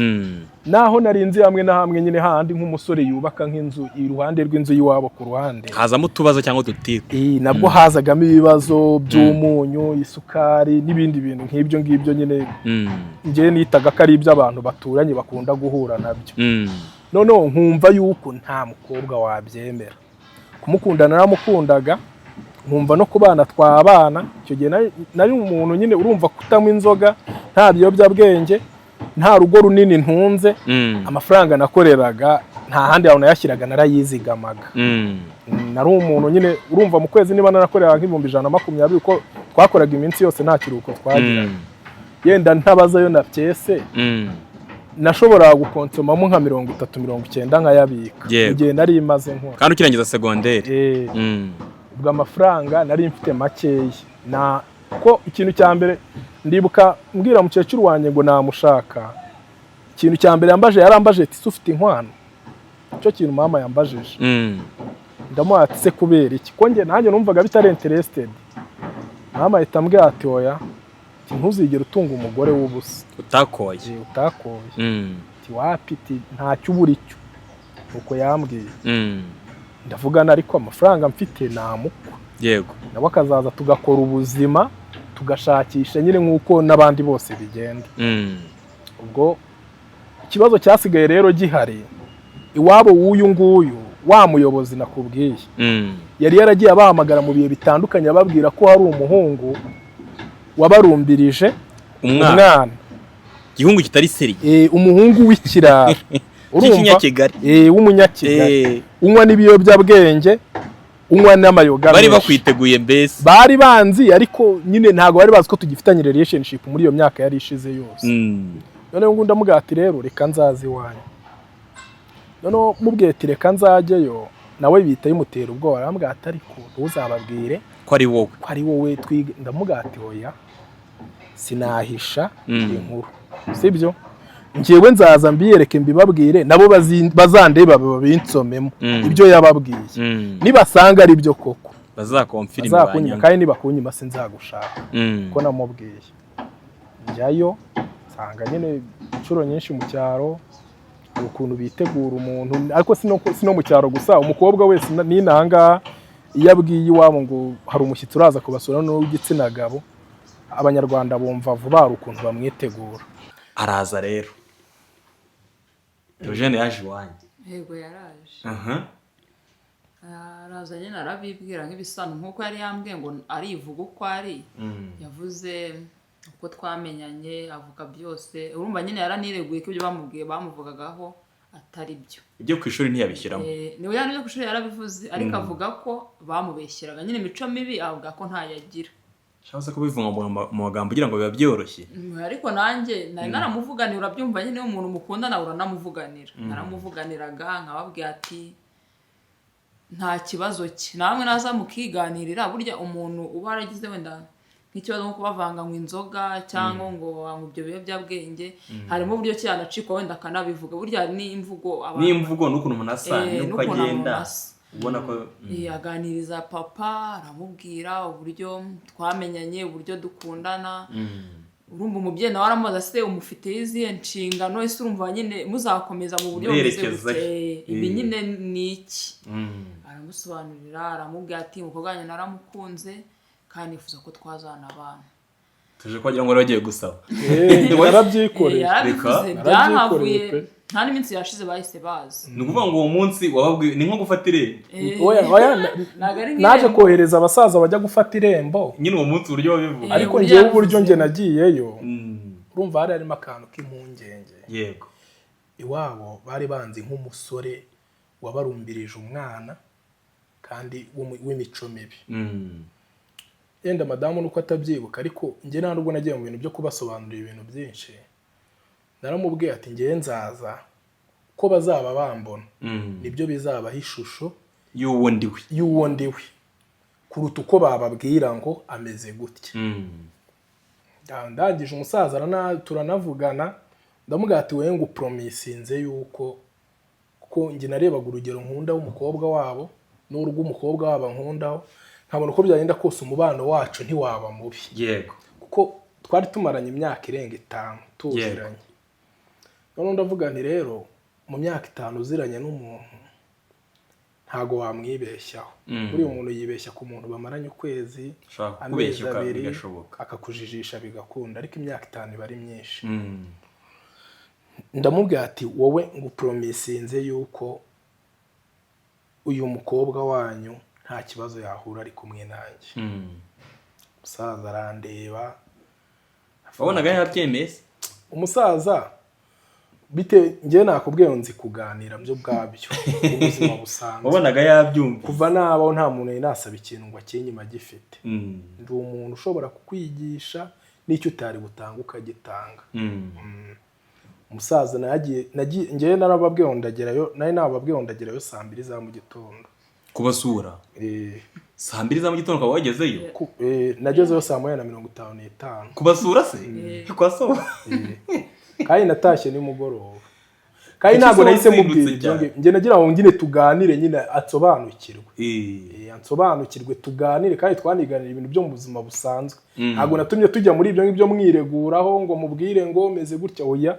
C: naho narinzi hamwe na hamwe nyine hahandi nk'umusore yubaka nk'inzu iruhande rw'inzu y'iwabo ku ruhande,
A: hazamo utubazo cyangwa udutiku.
C: Nabwo hazagamo ibibazo by'umunyu, isukari n'ibindi bintu nk'ibyo ngibyo nyine. Njyewe nitaga ko ari iby'abantu baturanye bakunda guhura nabyo. Noneho nkumva yuko nta mukobwa wabyemera. Kumukunda naramukundaga, nkumva no kubana twabana. Icyo gihe nari umuntu nyine urumva kutanywa inzoga, nta biyobyabwenge, nta rugo runini ntunze. Amafaranga nakoreraga nta handi hantu nayashyiraga, narayizigamaga. Nari umuntu nyine urumva mu kwezi niba narakoreraga nk'120,000, kuko twakoraga iminsi yose nta kiruhuko twagiraga, yenda ntabazayo na pyese, nashoboraga gukonsomamo nka 30, 90 nkayabika mu gihe nari maze nkora.
A: Kandi ukirangiza segonderi.
C: Ubwo amafaranga nari mfite makeya, na ko ikintu cya mbere ndibuka mbwira mukecuru wanjye ngo namushaka, ikintu cya mbere yambaje, yarambaje ati: "Se ufite inkwano?" Icyo kintu mama yambajije. Ndamuha ati: "Se kubera iki?" Ko njye nanjye numvaga bitari interested. Mama ahita ambwira ati: "Oya," ati: "ntuzigere utunga umugore w'ubusa."
A: Utakoye.
C: Utakoye. Ati: "Wapi," ati: "ntacyo ubura icyo." Uko yambwiye. Ndavugana ariko amafaranga mfite namukwa, nawe akazaza tugakora ubuzima, tugashakisha nyine nk'uko n'abandi bose bigenda. Ubwo ikibazo cyasigaye rero gihari, iwabo w'uyu nguyu wa muyobozi nakubwiye, yari yaragiye abahamagara mu bihe bitandukanye, ababwira ko hari umuhungu wabarumbirije
A: umwana,
C: umwana.
A: Igihungu kitari sérieux.
C: Umuhungu w'ikirara, urumva?
A: Cy'ikinyakigali.
C: W'umunyakigali, unywa n'ibiyobyabwenge, unywa n'amayoga
A: Bari
C: menshi.
A: bakwiteguye mbese.
C: Bari banzi, ariko nyine ntabwo bari bazi ko tugifitanye relationship muri iyo myaka yari ishize yose. Noneho ngo ndamubwira ati: "Rero reka nzaze iwanyu." Noneho mubwiye ati: "Reka nzajyeyo," nawe bihita bimutera ubwoba, arambwira ati: "Ariko ntuzababwire
A: ko ari wowe."
C: Ko ari wowe twiga. Ndamubwira ati: "Oya, sinahisha inkuru, sibyo? Njyewe nzaza mbiyereke, mbibabwire, nabo bazandeba babinsomemo ibyo yababwiye. Nibasanga ari byo koko,
A: bazakonfirime
C: bazakunyima,
A: banyanga.
C: Kandi nibakunyima sinzagushaka." Ko namubwiye. Njyayo nsanga nyine inshuro nyinshi mu cyaro hari ukuntu bitegura umuntu, ariko si no mu cyaro gusa, umukobwa wese n'inahangaha iyo abwiye iwabo ngo hari umushyitsi uraza kubasura n'uw'igitsina gabo, Abanyarwanda bumva vuba, hari ukuntu bamwitegura.
A: Araza rero, Eugene yaje iwanjye?
B: Yego, yaraje. Araza nyine arabibwira nk'ibisanzwe, nk'uko yari yambwiye ngo arivuga uko ari. Yavuze uko twamenyanye, avuga byose. Urumva nyine yaranireguye ko ibyo bamubwiye bamuvugagaho atari byo.
A: Ibyo ku ishuri ntiyabishyiramo?
B: Niwe yari ku ishuri yarabivuze, ariko avuga ko bamubeshyeraga nyine, imico mibi avuga ko ntayagira.
A: Cyangwa se kubivuga mu magambo ugira ngo biba byoroshye.
B: Ariko nanjye nari naramuvuganira. Urabyumva nyine, iyo umuntu mukundana uranamuvuganira. Naramuvuganiraga, nkababwira ati nta kibazo cye, namwe naza mukiganirira. Burya umuntu uba waragize wenda nk'ikibazo nko kubavanga ngo inzoga cyangwa ngo anywa ibyo biyobyabwenge, harimo uburyo ki yanacikwa wenda akanabivuga. Burya hari n'imvugo abantu
A: N'imvugo n'ukuntu umuntu asa, n'uko
B: n'ukuntu
A: agenda,
B: umuntu asa.
A: Ubona ko
B: Aganiriza papa, aramubwira uburyo twamenyanye, uburyo dukundana. Urumva umubyeyi nawe aramubaza: "Se umufiteho izihe nshingano? Ese urumva nyine muzakomeza mu buryo bumeze
A: Murerekeza
B: gute?
A: he?"
B: Ibi nyine ni iki?" Aramusobanurira, aramubwira ati umukobwa wanjye naramukunze kandi nifuza ko twazana abana.
A: Tuje ko wagira ngo wari wagiye gusaba.
C: Narabyikoreye.
B: Yarabivuze.
A: Reka.
B: Byanavuye
C: Narabyikoreye pe.
B: nta n'iminsi yashize bahise baza.
A: Ni ukuvuga ngo uwo munsi wababwiye ni nko gufata irembo.
C: Oya, oya,
B: Ntabwo ari
C: naje
B: nk'irembo.
C: kohereza abasaza bajya gufata irembo.
A: Nyine uwo munsi uburyo wabivuga.
C: Ariko
B: uburyo
C: njyewe uburyo
B: yabivuze.
C: njye nagiyeyo, urumva hari harimo akantu k'impungenge. Iwabo bari banzi nk'umusore wabarumbirije umwana kandi w'imico mibi. Yenda madamu nuko atabyibuka, ariko njye nta nubwo nagiye mu bintu byo kubasobanurira ibintu byinshi. Naramubwiye ati ngewe nzaza ko bazaba bambona, nibyo bizabaha ishusho
A: y'uwo ndiwe,
C: y'uwo ndiwe kuruta uko bababwira ngo ameze gutya. Ndangije umusaza turanavugana, ndamubwira ati wowe ngo upromisinze yuko, kuko njye narebaga urugero nkunda w'umukobwa wabo n'urw'umukobwa wabo nkundaho, nkabona uko byagenda kose umubano wacu ntiwaba mubi, kuko twari tumaranye imyaka irenga 5 tuziranye. Noneho ndavuga nti rero mu myaka 5 uziranye n'umuntu ntago wamwibeshyaho. Buriya umuntu yibeshya ku muntu bamaranye ukwezi,
A: Ushobora
C: amezi
A: kukubeshya
C: 2,
A: bigashoboka.
C: akakujijisha bigakunda, ariko imyaka 5 iba ari myinshi. Ndamubwira ati wowe ngo upromisinze yuko uyu mukobwa wanyu nta kibazo yahura ari kumwe nanjye. Umusaza arandeba.
A: Wabonaga yabyemeye se?
C: Umusaza bite, njyewe nakubwiye ngo nzi kuganira byo ubwabyo mu buzima busanzwe.
A: Wabonaga yabyumva?
C: Kuva nabaho nta muntu yari nasaba ikintu ngo akinyima agifite. Ndi umuntu ushobora kukwigisha n'icyo utari butanga ukagitanga. Umusaza nagiye nagiye, njyewe narababwiye ngo ndagerayo, nari nababwiye ngo ndagerayo saa 2 za mu gitondo.
A: Kubasura?
C: Eh.
A: Saa 2 za mu gitondo ukaba wagezeyo?
C: Nagezeyo saa 1:55.
A: Kubasura se kwa so?
C: Kandi natashye nimugoroba, kandi
A: Kuki
C: ntabwo
A: se
C: nahise
A: wazindutse
C: mubwira ibyo
A: cyane?
C: ngibyo. Njye nagira ngo nyine tuganire, nyine atsobanukirwe. Ansobanukirwe, tuganire, kandi twaniganira ibintu byo mu buzima busanzwe. Ntabwo natumye tujya muri ibyo ngibyo mwireguraho ngo mubwire ngo meze gutya, oya.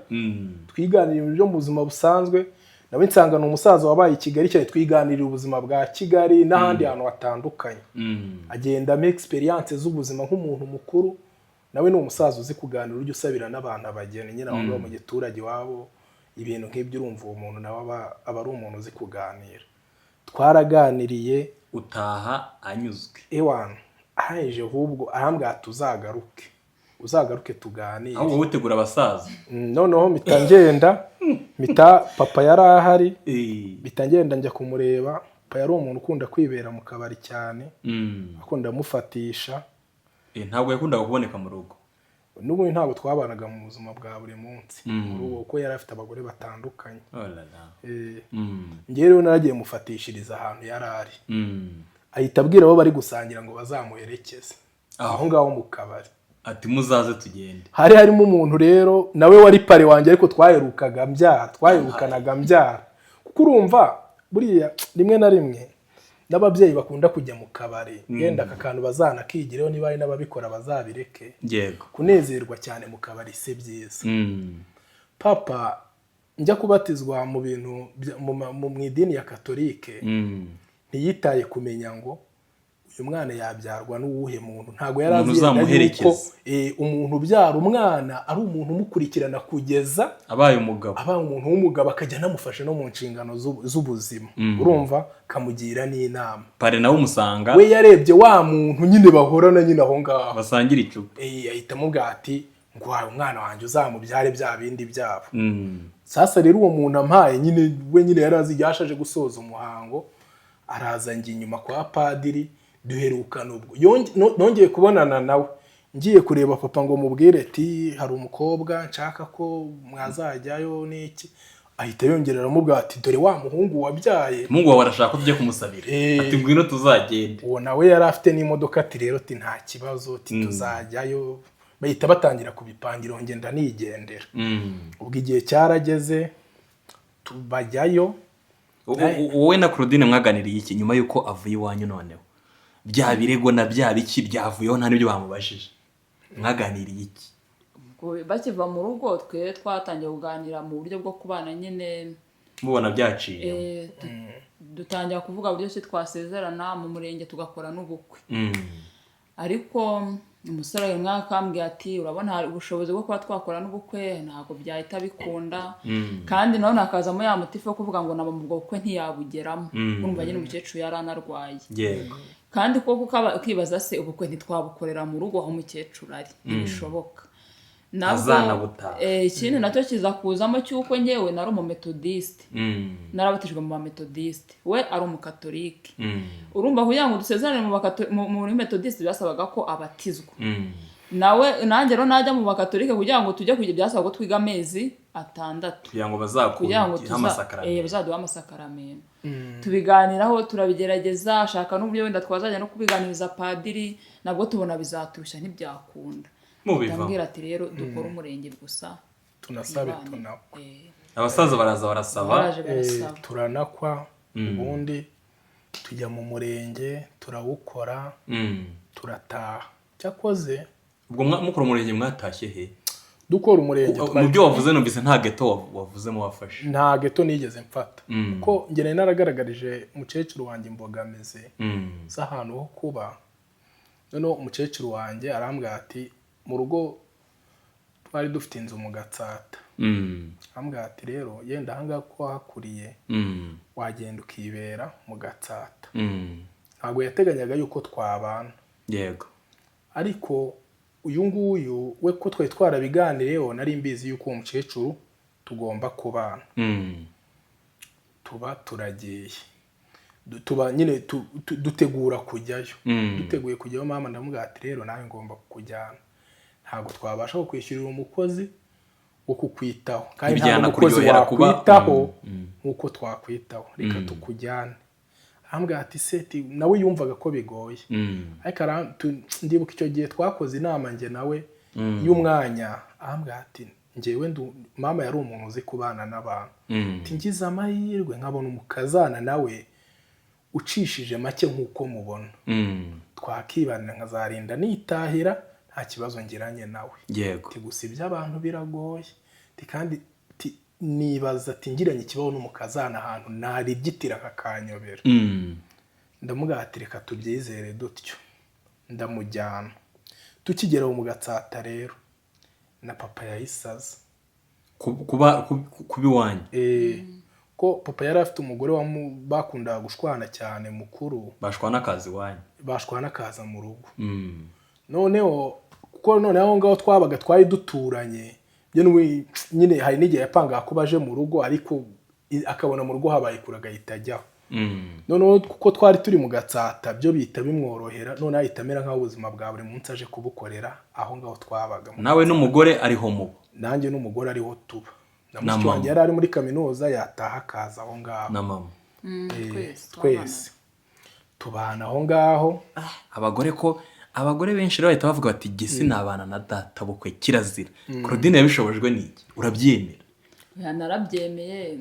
C: Twiganira ibintu byo mu buzima busanzwe, nawe nsanga ni umusaza wabaye i Kigali cyane, twiganirira ubuzima bwa Kigali n'ahandi hantu hatandukanye. Agenda ama experience z'ubuzima nk'umuntu mukuru. Nawe ni umusaza uzi kuganira, ujya usabira n'abantu abageni nyine aho ngaho mu giturage iwabo, ibintu nk'ibyo. Urumva uwo muntu nawe aba ari umuntu uzi kuganira. Twaraganiriye.
A: Utaha anyuzwe?
C: Ewana, arangije ahubwo arambwira ati uzagaruke, uzagaruke tuganire.
A: Ahubwo wowe utegura abasaza.
C: Noneho mpita ngenda, mpita, papa yari ahari, mpita ngenda njya kumureba. Papa yari umuntu ukunda kwibera mu kabari cyane, akunda amufatisha.
A: Ntabwo yakundaga kuboneka mu rugo?
C: N'ubundi ntabwo twabanaga mu buzima bwa buri munsi mu rugo, kuko yari afite abagore batandukanye.
A: Oh la la.
C: Njyewe rero naragiye mufatishiriza ahantu yari ari, ahita abwira abo bari gusangira ngo bazamuherekeze aho ngaho mu kabari.
A: Ati muzaze tugende.
C: Hari harimo umuntu rero nawe wari pare wanjye, ariko twaherukaga mbyara, twaherukanaga mbyara, kuko urumva buriya rimwe na rimwe N'ababyeyi bakunda kujya mu kabari, yenda aka kantu bazanakigireho, niba hari n'ababikora bazabireke. Kunezerwa cyane mu kabari si byiza. Papa njya kubatizwa mu bintu mu idini ya Katolike, ntiyitaye kumenya ngo uyu mwana yabyarwa n'uwuhe muntu. Ntabwo yari
A: Umuntu
C: azi yenda
A: uzamuherekeza.
C: yuko umuntu ubyara umwana ari umuntu umukurikirana kugeza
A: abaye umugabo.
C: Abaye umuntu w'umugabo, akajya anamufasha no mu nshingano z'ubuzima, urumva, kamugira n'inama.
A: Pare nawe umusanga.
C: We yarebye wa muntu nyine bahorana nyine aho ngaho,
A: basangira icupa.
C: Ahita amubwira ati: "Nguhaye umwana wanjye, uzamubyare bya bindi byabo." Sasa rero uwo muntu ampaye nyine, we nyine yari azi yashaje gusoza umuhango, araza njya inyuma kwa padiri, duherukana ubwo. Nongeye kubonana nawe ngiye kureba papa ngo mubwire ati: "Hari umukobwa nshaka ko mwazajyayo n'iki." Ahita yongera aramubwira ati: "Dore wa muhungu wabyaye."
A: Umuhungu wawe arashaka ko tujya kumusabira. Ati: "Ngwino tuzagende."
C: Uwo nawe yari afite n'imodoka, ati: "Rero," ati, "nta kibazo," ati, "tuzajyayo." Bahita batangira kubipangira, ngenda nigendera. Ubwo igihe cyarageze tubajyayo.
A: Wowe na Claudine mwaganiriye iki nyuma y'uko avuye iwanyu? Noneho bya birego na bya biki byavuyeho, nta n'ibyo bamubajije, mwaganiriye iki?
B: Ubwo bakiva mu rugo, twe twatangiye kuganira mu buryo bwo kubana nyine.
A: Mubona byaciye.
B: Dutangira kuvuga uburyo ki twasezerana mu murenge, tugakora n'ubukwe. Ariko umusore uyu mwaka akambwira ati: "Urabona hari ubushobozi bwo kuba twakora n'ubukwe, ntabwo byahita bikunda." Kandi nawe hakazamo ya motif yo kuvuga ngo naba mu bukwe ntiyabugeramo. Urumva nyine umukecuru yari anarwaye. Kandi koko ukibaza se, ubukwe ntitwabukorera mu rugo aho umukecuru ari? Ntibishoboka. Nabwo
A: Azanabutaha.
B: Ikindi nacyo kiza kuzamo cy'uko ngewe nari umumetodisite, narabatijwe mu bametodisite, we ari umukatolike. Urumva kugira ngo dusezerane muri metodisite byasabaga ko abatizwa. Nawe nanjye rero najya mu bakatolike, kugira ngo tujye kujya, byasabaga ko twiga amezi 6
A: kugira ngo
B: kugira ngo
A: bazakuhe amasakaramentu.
B: Bazaduhe amasakaramentu. Tubiganiraho, turabigerageza, ashaka n'uburyo wenda twazajya no kubiganiriza padiri, nabwo tubona bizaturushya, ntibyakunda.
A: Mubivamo.
B: Ndamubwira ati: "Rero dukore umurenge gusa,
C: tunasabe,
B: twibane."
C: Tunakwa.
A: Abasaza baraza barasaba.
B: Baraje barasaba.
C: Turanakwa, ubundi tujya mu murenge turawukora, turataha. Cyakoze
A: Ubwo mukora umurenge mwatashye he?
C: Dukora umurenge
A: Mu byo wavuze numvise nta geto wavuzemo wafashe.
C: Nta geto nigeze mfata, kuko njye nari naragaragarije umukecuru wanjye imbogamizi z'ahantu ho kuba. Noneho umukecuru wanjye arambwira ati, mu rugo twari dufite inzu mu Gatsata, arambwira ati: "Rero yenda ahangaha ko wahakuriye, wagenda ukibera mu Gatsata." Ntabwo yateganyaga yuko twabana. Ariko uyu nguyu we, ko twari twarabiganireho, nari mbizi yuko uwo mukecuru tugomba kubana. Tuba turagiye, tuba nyine dutegura kujyayo. Duteguye kujyayo, mama ndamubwira ati: "Rero nawe ngomba kukujyana, ntabwo twabasha kukwishyurira umukozi wo kukwitaho, kandi nta n'umukozi
A: Ntibyanakuryohera kuba
C: wakwitaho nk'uko twakwitaho, reka tukujyane." Arambwira ati seti, nawe yumvaga ko bigoye. Ariko ndibuka icyo gihe twakoze inama njye nawe y'umwanya, arambwira ati njyewe mama yari umuntu uzi kubana n'abantu, ati: "Ngize amahirwe nkabona umukazana nawe ucishije make nk'uko mubona, twakibanira nkazarinda nitahira nta kibazo ngiranye nawe." Ati: "Gusa iby'abantu biragoye." Ati: "Kandi," ati, "nibaza," ati, "ngiranye ikibazo n'umukazana ahantu naribyitira kakanyobera." Ndamubwira ati: "Reka tubyizere dutyo." Ndamujyana. Tukigera mu Gatsata rero, na papa yahise aza.
A: Kuba iwanyu?
C: Ko papa yari afite umugore bakundaga gushwana cyane mukuru.
A: Bashwana akazi iwanyu.
C: Bashwana akaza mu rugo. Noneho kuko noneho aho ngaho twabaga twari duturanye byo nyine, hari n'igihe yapangaga kuba aje mu rugo, ariko akabona mu rugo habaye kure agahita ajyaho. Noneho kuko twari turi mu Gatsata, byo bihita bimworohera, noneho ahita amera nk'aho ubuzima bwa buri munsi aje kubukorera aho ngaho twabaga.
A: Nawe n'umugore ariho mubo?
C: Nanjye n'umugore ariho tuba, na
A: Na
C: mushiki
A: mama.
C: wanjye yari ari muri kaminuza, yataha akaza aho ngaho.
A: Na mama.
B: Twese.
C: Twese tubana aho ngaho.
A: Abagore, ko abagore benshi rero bahita bavuga bati: "Jye sinabana na data bukwe, kirazira." Claudine yabishobojwe n'iki? Urabyemera?
B: Oya, narabyemeye,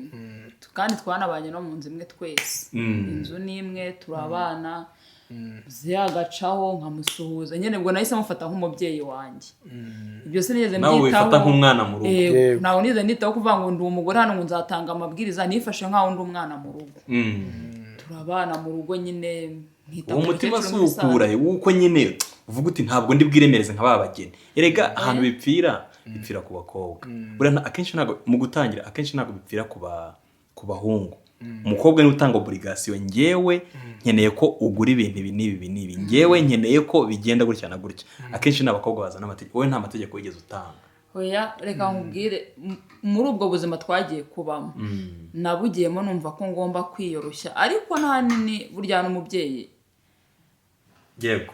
B: kandi twanabanye no mu nzu imwe twese. Inzu ni imwe, turabana, ziyagacaho nkamusuhuza nyine. Ubwo nahise mufata nk'umubyeyi wanjye. Ibyo sinigeze
A: Nawe
B: mbyitaho.
A: wifata nk'umwana mu rugo.
B: Yego,
C: Yego.
B: ntabwo nigeze nitaho kuvuga ngo ndi umugore hano, ngo nzatanga amabwiriza. Nifashe nk'aho ndi umwana mu rugo. Turabana mu rugo nyine, nkita
A: Uwo
B: ku
A: mutima
B: mukecuru muri
A: si uwukura wuko nyine uvuga uti ntabwo ndi bwiremereze nka ba bageni. Erega ahantu bipfira, bipfira ku bakobwa. Buriya akenshi ntabwo mu gutangira, akenshi ntabwo bipfira ku bahungu. Umukobwa niwe utanga obligation: ngewe nkeneye ko ugura ibintu ibi n'ibi, ibi n'ibi, ngewe nkeneye ko bigenda gutya na gutya. Akenshi ni abakobwa bazana amategeko. Wowe nta mategeko wigeze utanga?
B: Oya, reka nkubwire, muri ubwo buzima twagiye kubamo, nabugiyemo numva ko ngomba kwiyoroshya, ariko n'ahanini burya n'umubyeyi,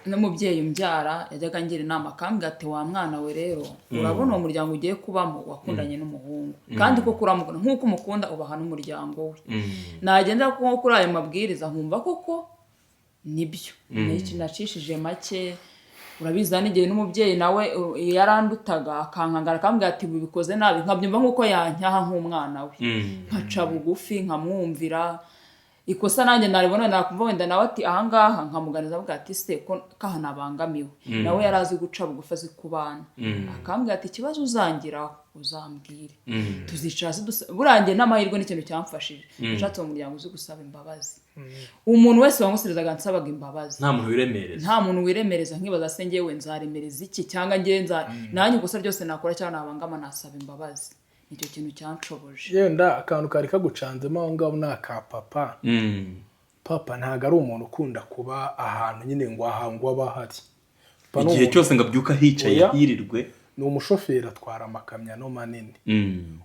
B: n'umubyeyi umbyara yajyaga angira inama, akambwira ati: "Wa mwana we rero, urabona uwo muryango ugiye kubamo, wakundanye n'umuhungu, kandi koko uramukunda nk'uko umukunda, ubaha n'umuryango we." Nagendera nko kuri ayo mabwiriza, nkumva koko nibyo. Nacishije make. Urabizi, hari n'igihe n'umubyeyi nawe yarandutaga, akankangara, akambwira ati: "Bikoze nabi," nkabyumva nk'uko yanyaha nk'umwana we, nkaca bugufi, nkamwumvira. Ikosa nanjye naribona, nakumva wenda nawe ati ahangaha, nkamuganiza, avuga ati: "Se ko kaha nabangamiwe?" Nawe yari azi guca bugufi, azi kubana, akambwira ati: "Ikibazo uzangiraho uzambwire, tuzicara hasi burangiye." N'amahirwe n'ikintu cyamfashije, nashatse mu muryango uzi gusaba imbabazi. Umuntu wese wankoserezaga nsabaga imbabazi.
A: Nta muntu wiremereza.
B: Nta muntu wiremereza. Nkibaza: se ngewe nzaremereza iki? Cyangwa ngewe nza nanjye ikosa ryose nakora cyangwa nabangama, nasaba imbabazi. Nicyo kintu cyanshoboje.
C: Yenda akantu kari kagucanzemo aho ngaho ni aka papa. Papa ntabwo ari umuntu ukunda kuba ahantu nyine ngo aha ngo abe ahari. Papa ni
A: Igihe
C: umuntu-
A: cyose ngo abyuka hicaye,
C: Oya.
A: yirirwe.
C: Ni umushoferi, atwara amakamyo ano manini.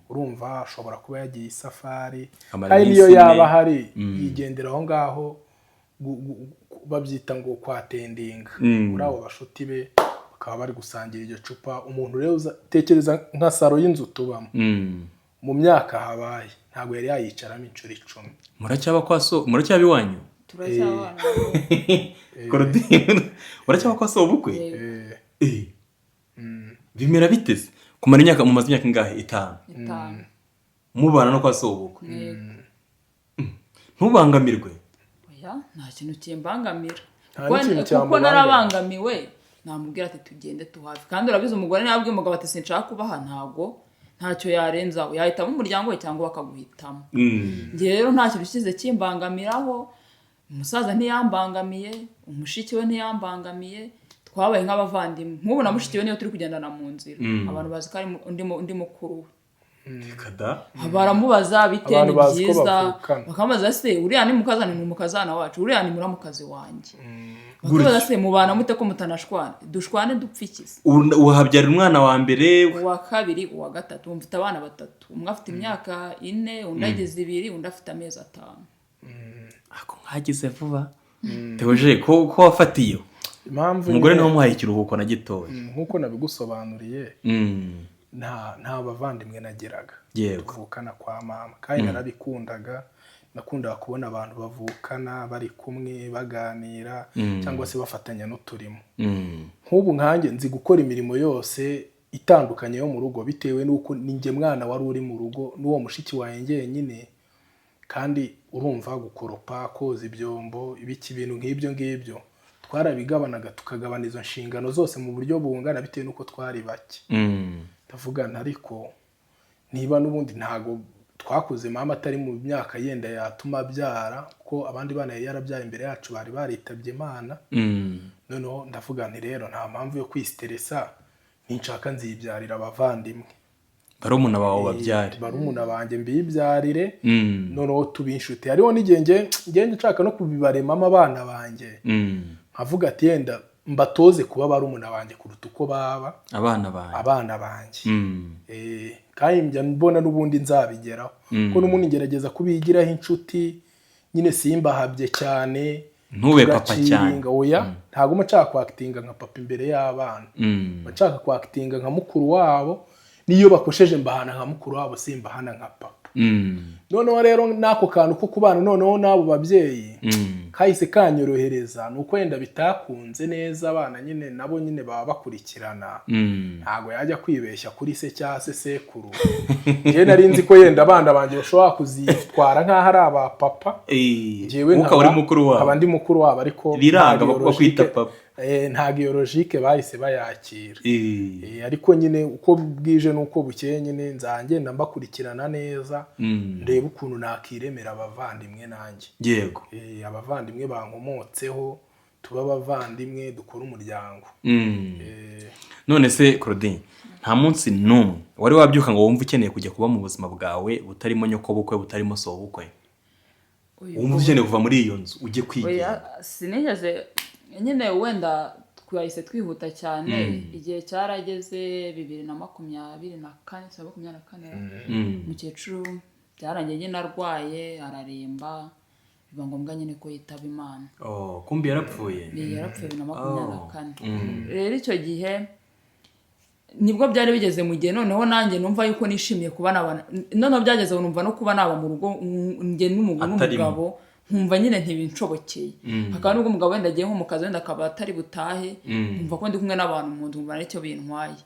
C: Urumva ashobora kuba yagiye isafari,
A: Amara
C: kandi
A: iminsi
C: niyo
A: ine.
C: yaba ahari, yigendera aho ngaho, babyita ngo kwatendinga muri abo bashuti be, bakaba bari gusangira iryo cupa. Umuntu rero tekereza nka salon y'inzu tubamo, mu myaka habaye ntabwo yari yayicaramo inshuro 10.
A: Muracyaba kwa so? Muracyaba iwanyu?
B: Turacyabana.
A: Claudine, muracyaba kwa so ubukwe?
B: Yego.
A: Eh. Bimera biteze kumara imyaka, mumaze imyaka ingahe? 5?
B: 5.
A: Mubana no kwa so ubukwe?
B: Yego.
A: Ntubangamirwe?
B: Oya, nta kintu kimbangamira.
C: Nta
B: Kuko
C: n'ikintu
B: kuko
C: cyamubangamira.
B: narabangamiwe, namubwira ati: "Tugende tuhave." Kandi urabizi, umugore nabwiye umugabo ati: "Sinshaka kubaha," ntabwo ntacyo yarenzaho, yahitamo umuryango we cyangwa bakaguhitamo. Njye rero nta kintu kize kimbangamiraho. Umusaza ntiyambangamiye, umushiki we ntiyambangamiye, twabaye nk'abavandimwe. Nk'ubu na mushiki we niyo turi kugendana mu nzira, abantu bazi ko ari undi mukuru we.
A: Reka da!
B: Baramubaza bite,
C: Abantu
B: ni
C: bazi ko
B: byiza.
C: bavukana.
B: Bakamubaza: "Se uriya ni mukazana?" "Ni umukazana wacu." "Uriya ni muramukazi wanjye." Bakamubaza: "Se mubana mute ko mutanashwana?" "Dushwane dupfikize?"
A: Uhabyarira umwana wa mbere?
B: Uwa kabiri, uwa gatatu. Mfite abana batatu: umwe afite imyaka 4, undi ageze 2, undi afite amezi 5.
A: Ako mwagize vuba. Teoje, ko wafatiyeho?
C: Impamvu
A: Umugore
C: nyine,
A: niwe wamuhaye ikiruhuko na gitoya.
C: Nk'uko nabigusobanuriye, nta bavandimwe nagiraga tuvukana kwa mama, kandi narabikundaga. Nakundaga kubona abantu bavukana bari kumwe baganira, cyangwa se bafatanya n'uturimo. Nk'ubu nkanjye nzi gukora imirimo yose itandukanye yo mu rugo, bitewe n'uko ni njye mwana wari uri mu rugo n'uwo mushiki wanjye njyenyine. Kandi urumva, gukoropa, koza ibyombo, ibiki, ibintu nk'ibyo ngibyo twarabigabanaga, tukagabana izo nshingano zose mu buryo bungana, bitewe n'uko twari bake. Ndavuga nti: "Ariko niba n'ubundi ntago twakuze mama atari mu myaka yenda yatuma abyara, kuko abandi bana yari yarabyaye imbere yacu bari baritabye Imana." Noneho ndavuga nti: "Rero nta mpamvu yo kwisiteresa, ninshaka nzibyarira abavandimwe."
A: Barumuna bawe babyare.
C: Barumuna banjye mbibyarire. Noneho tuba inshuti. Hariho n'igihe nge nshaka no kubibaremamo abana banjye, nkavuga ati: "Yenda mbatoze kuba barumuna banjye kuruta uko baba
A: abana banjye."
C: Abana banjye. Kandi njya mbona n'ubundi nzabigeraho, kuko n'ubundi ngerageza kubigiraho inshuti nyine, simbahabye cyane.
A: Ntube papa cyane.
C: Tugaciringa. Oya, ntabwo mba nshaka kwakitinga nka papa imbere y'abana. Mba nshaka kwakitinga nka mukuru wabo. N'iyo bakosheje mbahana nka mukuru wabo, simbahana nka papa. Noneho rero n'ako kantu ko kubana noneho n'abo babyeyi kahise kanyorohereza. Ni uko wenda bitakunze neza, abana nyine nabo nyine baba bakurikirana, ntabwo yajya kwibeshya kuri se cyangwa se sekuru. Njyewe nari nzi ko yenda abana banjye bashobora kuzitwara nk'aho ari aba papa, njyewe
A: ukaba uri mukuru wabo.
C: Nkaba ndi mukuru wabo, ariko
A: Biranga
C: nta
A: bakwita
C: biologique-
A: papa.
C: Ntabwo iyo logique bahise bayakira. Ariko nyine uko bwije n'uko bukeye nyine nzagenda mbakurikirana neza, ndebe ukuntu nakiremera abavandimwe nanjye. Abavandimwe bankomotseho, tuba abavandimwe, dukore umuryango.
A: None se Claudine, nta munsi n'umwe wari wabyuka ngo wumve ukeneye kujya kuba mu buzima bwawe butarimo nyokobukwe, butarimo sobukwe, wumva ukeneye kuva muri iyo nzu ujye kwigenga?
B: Oya, sinigeze nyine. Wenda twahise twihuta cyane, igihe cyarageze 2024, si 24, umukecuru byarangiye nyine arwaye, araremba, biba ngombwa nyine ko yitaba Imana.
A: Oh, kumbi yarapfuye?
B: Ni yarapfuye 2024. Rero icyo gihe nibwo byari bigeze mu gihe noneho nanjye numva yuko nishimiye kuba naba, noneho byageze aho numva no kuba naba mu rugo njye
A: Atarimo.
B: n'umugabo, nkumva nyine ntibinshobokeye. Hakaba nubwo umugabo wenda agiye nko mu kazi, wenda akaba atari butahe, nkumva ko ndi kumwe n'abantu mu nzu, nkumva aricyo bintwaye.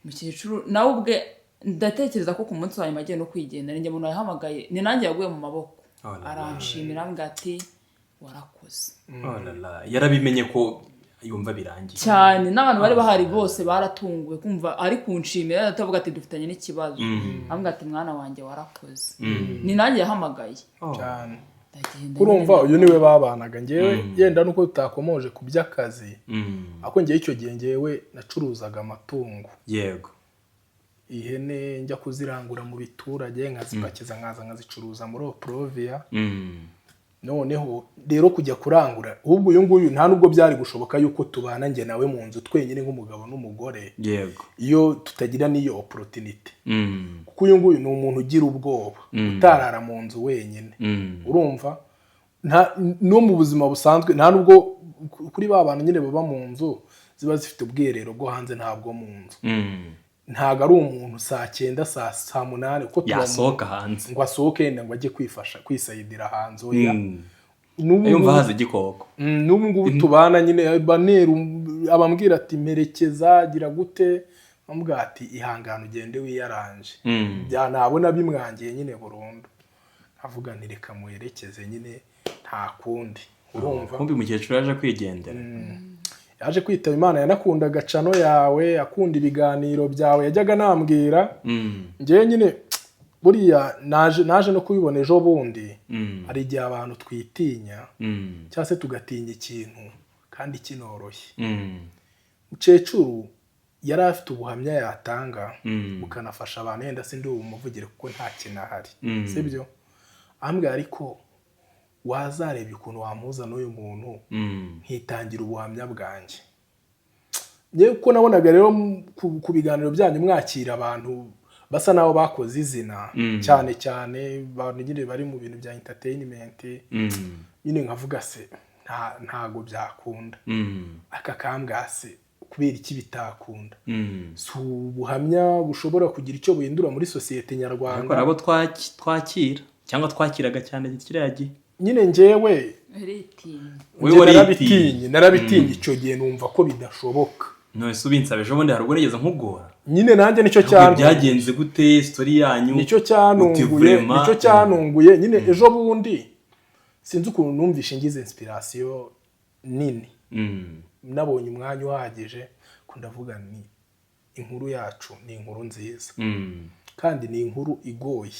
B: Umukecuru nawe ubwe ndatekereza ko ku munsi wa nyuma agiye no kwigendera, ninjye muntu yahamagaye, ni nanjye yaguye mu maboko.
A: Oh la la.
B: Aranshimira, ambwira ati: "Warakoze."
A: Oh la la, yarabimenye ko yumva birangiye.
B: Cyane, n'abantu bari bahari bose baratunguwe kumva ari kunshimira, atavuga ati: "Dufitanye n'ikibazo." Ambwira ati: "Mwana wanjye, warakoze." Ni nanjye yahamagaye.
C: Cyane.
B: Ndagenda.
C: Urumva,
B: Nyine
C: uyu niwe babanaga. Ngewe yenda nuko tutakomoje ku by'akazi, ariko ngewe icyo gihe ngewe nacuruzaga amatungo, ihene, njya kuzirangura mu biturage, nkazipakiza, nkaza nkazicuruza muri Opuroviya. Noneho rero kujya kurangura, ahubwo uyu nguyu nta nubwo byari gushoboka yuko tubana njye nawe mu nzu twenyine nk'umugabo n'umugore, iyo tutagira n'iyo opportunité, kuko uyu nguyu ni umuntu ugira ubwoba, utarara mu nzu wenyine. Urumva, no mu buzima busanzwe, nta nubwo kuri ba bantu nyine baba mu nzu ziba zifite ubwiherero bwo hanze, ntabwo mu nzu. Ntabwo ari umuntu saa cyenda, saa munani kuko tuba
A: yasohoka hanze
C: ngo asohoke yenda ngo ajye kwifasha kwisayidira hanze, oya. N'ubu
A: Yumva haza igikoko.
C: N'ubu ngubu tubana nyine banera, abambwira ati: "Mperekeza, gira gute?" Amubwira ati: "Ihangane ugende wiyaranje." Bya nabona bimwangiye nyine burundu, nkavuga nti: "Reka muherekeze nyine, nta kundi." Urumva?
A: Kumbi umukecuru yaje kwigendera.
C: Yaje kwitaba Imana. Yanakundaga channel yawe, akunda ibiganiro byawe, yajyaga anambwira. Njyewe nyine buriya naje no kubibona ejo bundi, hari igihe abantu twitinya cyangwa se tugatinya ikintu kandi kinoroshye. Mukecuru yari afite ubuhamya yatanga bukanafasha abantu. Yenda sindi bumuvugire kuko nta kintu ahari, sibyo? Ambwira: "Ariko wazarebye ukuntu wamuza n'uyu muntu, nkitangira ubuhamya bwanjye." Njyewe kuko nabonaga rero ku biganiro byanyu mwakira abantu basa n'aho bakoze izina, cyane cyane abantu nyine bari mu bintu bya entertainment, nyine nkavuga se ntago byakunda. Aka kambwase kubera iki bitakunda? Si ubuhamya bushobora kugira icyo buhindura muri sosiyete
A: Ariko
C: nyarwanda?
A: hari abo twakira cyangwa twakiraga cyane kiriya gihe.
C: Nyine njyewe
B: Yaritinya.
A: Wowe
C: njye
A: waritinye.
C: Narabitinye icyo gihe, numva ko bidashoboka.
A: None se ubinsaba ejo bundi, hari ubwo nigeze nkugora?
C: Nyine nanjye nicyo
A: Ahubwo
C: cyantunguye.
A: Byagenze gute story yanyu?
C: Nicyo
A: Uti
C: cyantunguye.
A: vraiment,
C: Nicyo cyantunguye nyine. Ejo bundi sinzi ukuntu numvishe ngize inspiration nini, nabonye umwanya uhagije ko ndavuga ni inkuru yacu, ni inkuru nziza kandi ni inkuru igoye,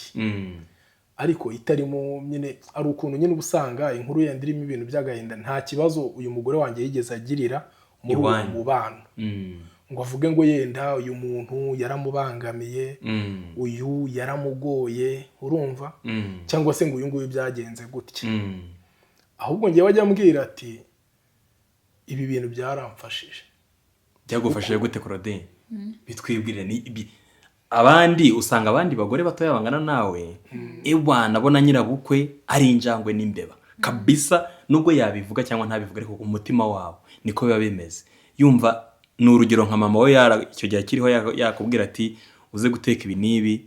C: ariko itarimo nyine, ari ukuntu nyine uba usanga inkuru yenda irimo ibintu by'agahinda. Nta kibazo uyu mugore wanjye yigeze agirira muri uwo
A: Iwanyu.
C: mubano, ngo avuge ngo yenda uyu muntu yaramubangamiye, uyu yaramugoye, urumva, cyangwa se ngo uyu nguyu byagenze gutya. Ahubwo ngewe ajya ambwira ati: "Ibi bintu byaramfashije."
A: Byagufashije gute, Claudine? Bitwibwirire. Ni abandi usanga abandi bagore batoya bangana nawe, ewa nabona nyirabukwe ari injangwe n'imbeba kabisa, nubwo yabivuga cyangwa ntabivuga, ariko ku mutima wabo niko biba bimeze. Yumva ni urugero nka mama we icyo gihe akiriho yakubwira ati: "Uze guteka ibi n'ibi."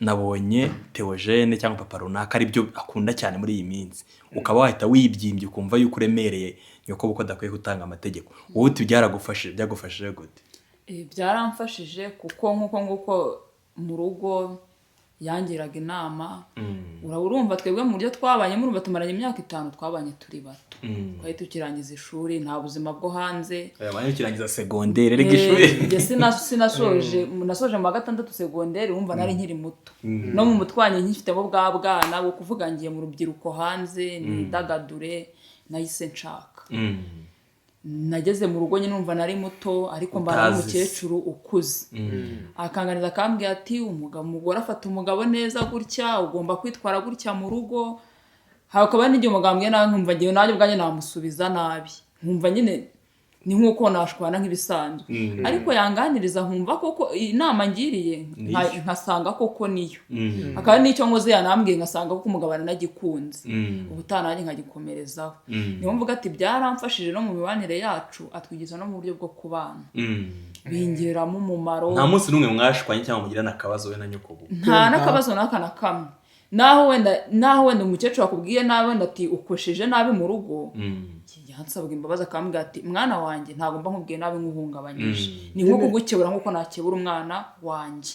A: Nabonye Theogene cyangwa papa runaka aribyo akunda cyane muri iyi minsi, ukaba wahita wibyimbye, ukumva yuko uremereye nyoko kuko adakwiye gutanga amategeko. Wowe uti byaragufashije, byagufashije gute?
B: Byaramfashije kuko nk'uko nguko mu rugo yangiraga inama. Urumva twebwe mu buryo twabanye, murumva tumaranye imyaka 5, twabanye turi bato, twari tukirangiza ishuri, nta buzima bwo hanze.
A: Abanye ukirangiza segonderi, rega ishuri.
B: Njye sinasoje, nasoje mu wa gatandatu segonderi. Urumva nari nkiri muto, no mu mutwe wanjye nkifitemo bwa bwana bwo kuvuga ngiye mu rubyiruko hanze nidagadure. Nahise nshaka, nageze mu rugo nyine numva nari muto, ariko mbana
A: Utazi se.
B: n'umukecuru ukuze, akanganiza akambwira ati: "Umugabo, umugore afata umugabo neza gutya, ugomba kwitwara gutya mu rugo." Hakaba n'igihe umugabo ambwiye nabi, nkumva ngewe nanjye ubwanjye namusubiza nabi, nkumva nyine ni nk'uko nashwana nk'ibisanzwe, ariko yanganiriza nkumva koko inama ngiriye nkasanga koko niyo. Akaba n'icyo nkoze yanambwiye ngasanga koko umugabo aranagikunze, ubutaha nanjye nkagikomerezaho. Niyo mvuga ati byaramfashije no mu mibanire yacu, atwigisha no mu buryo bwo kubana, bingiramo umumaro.
A: Nta munsi n'umwe mwashwanye cyangwa mugirana akabazo we na nyoko ubu?
B: Nta n'akabazo n'aka na kamwe. Naho wenda umukecuru akubwiye nabi, wenda ati ukosheje nabi mu rugo, yansabwa imbabazi, akambwira ati: "Mwana wanjye, ntabwo mba nkubwiye nabi nk'uhungabanyije, ni nko kugukebura nk'uko nakebura umwana wanjye."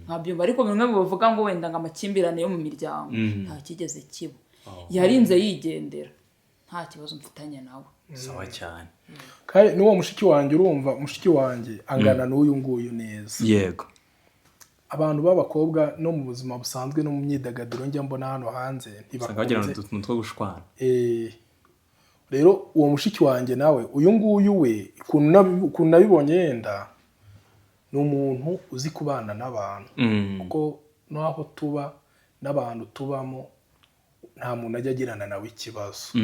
B: Nkabyumva. Ariko bimwe mu bavuga ngo wenda ngo amakimbirane yo mu miryango, nta kigeze kiba. Yarinze yigendera nta kibazo mfitanye nawe.
A: Sawa cyane.
C: Kandi n'uwo mushiki wanjye, urumva mushiki wanjye angana n'uyu nguyu neza. Abantu b'abakobwa no mu buzima busanzwe no mu myidagaduro njya mbona hano hanze
A: Usanga bagirana
C: ntibakunze
A: utuntu two gushwana.
C: Rero uwo mushiki wanjye nawe, uyu nguyu we, ukuntu nabibonye, yenda ni umuntu uzi kubana n'abantu, kuko n'aho tuba n'abantu tubamo nta muntu ajya agirana nawe ikibazo.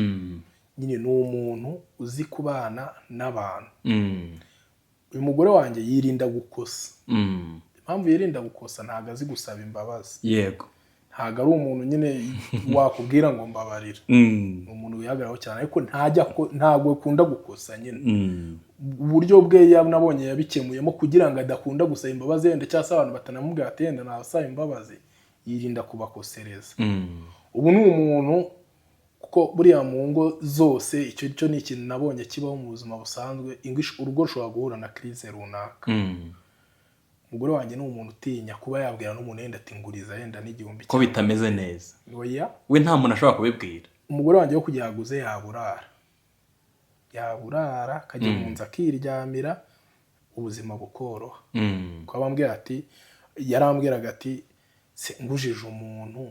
C: Nyine ni umuntu uzi kubana n'abantu. Uyu mugore wanjye yirinda gukosa. Impamvu yirinda gukosa, ntabwo azi gusaba imbabazi. Ntabwo ari umuntu nyine wakubwira ngo mbabarira. Ni umuntu wihagararaho cyane, ariko ntabwo akunda gukosa nyine. Uburyo bwe nabonye yabikemuyemo kugira ngo adakunda gusaba imbabazi yenda, cyangwa se abantu batanamubwira ati yenda ntasaba imbabazi, yirinda kubakosereza. Ubu ni umuntu, kuko buriya mu ngo zose icyo cyo ni ikintu nabonye kibaho mu buzima busanzwe, urugo rushobora guhura na crise runaka. Umugore wanjye ni umuntu utinya kuba yabwira n'umuntu yenda ati nguriza yenda n'igihumbi.
A: Ko bitameze neza.
C: Oya.
A: We nta muntu ashobora kubibwira.
C: Umugore wanjye wo kugira ngo aguze yaburara akajya mu nzu akiryamira, ubuzima bukoroha. Kuko ambwira ati, yarambwiraga ati: "Se ngujije umuntu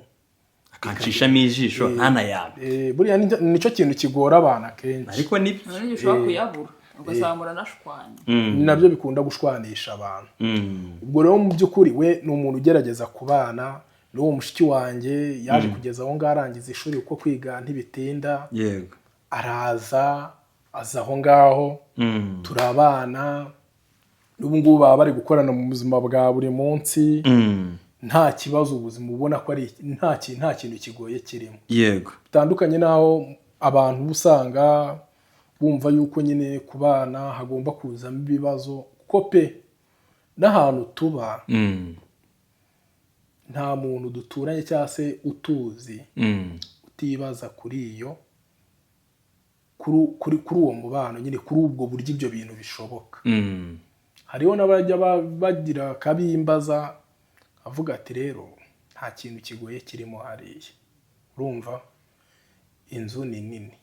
A: Akancishamo ijisho ntanayabe."
C: Buriya nicyo kintu kigora abantu akenshi.
A: Ariko nibyo.
B: Hari n'igihe ushobora kuyabura ugasanga muranashwanya.
C: Ni nabyo bikunda gushwanisha abantu. Ubwo rero mu by'ukuri we ni umuntu ugerageza kubana n'uwo mushiki wanjye. Yaje kugeza aho ngaho arangiza ishuri, kuko kwiga ntibitinda. Araza, aza aho ngaho, turabana. N'ubu ngubu baba bari gukorana mu buzima bwa buri munsi, nta kibazo. Ubuzima ubona ko ari nta kintu kigoye kirimo, bitandukanye n'aho abantu uba usanga bumva yuko nyine kubana hagomba kuzamo ibibazo, kuko pe n'ahantu tuba nta muntu duturanye cyangwa se utuzi utibaza kuri iyo kuri uwo mubano nyine, kuri ubwo buryo ibyo bintu bishoboka. Hariho n'abajya bagira akabimbaza, avuga ati: "Rero nta kintu kigoye kirimo hariya, urumva inzu ni nini,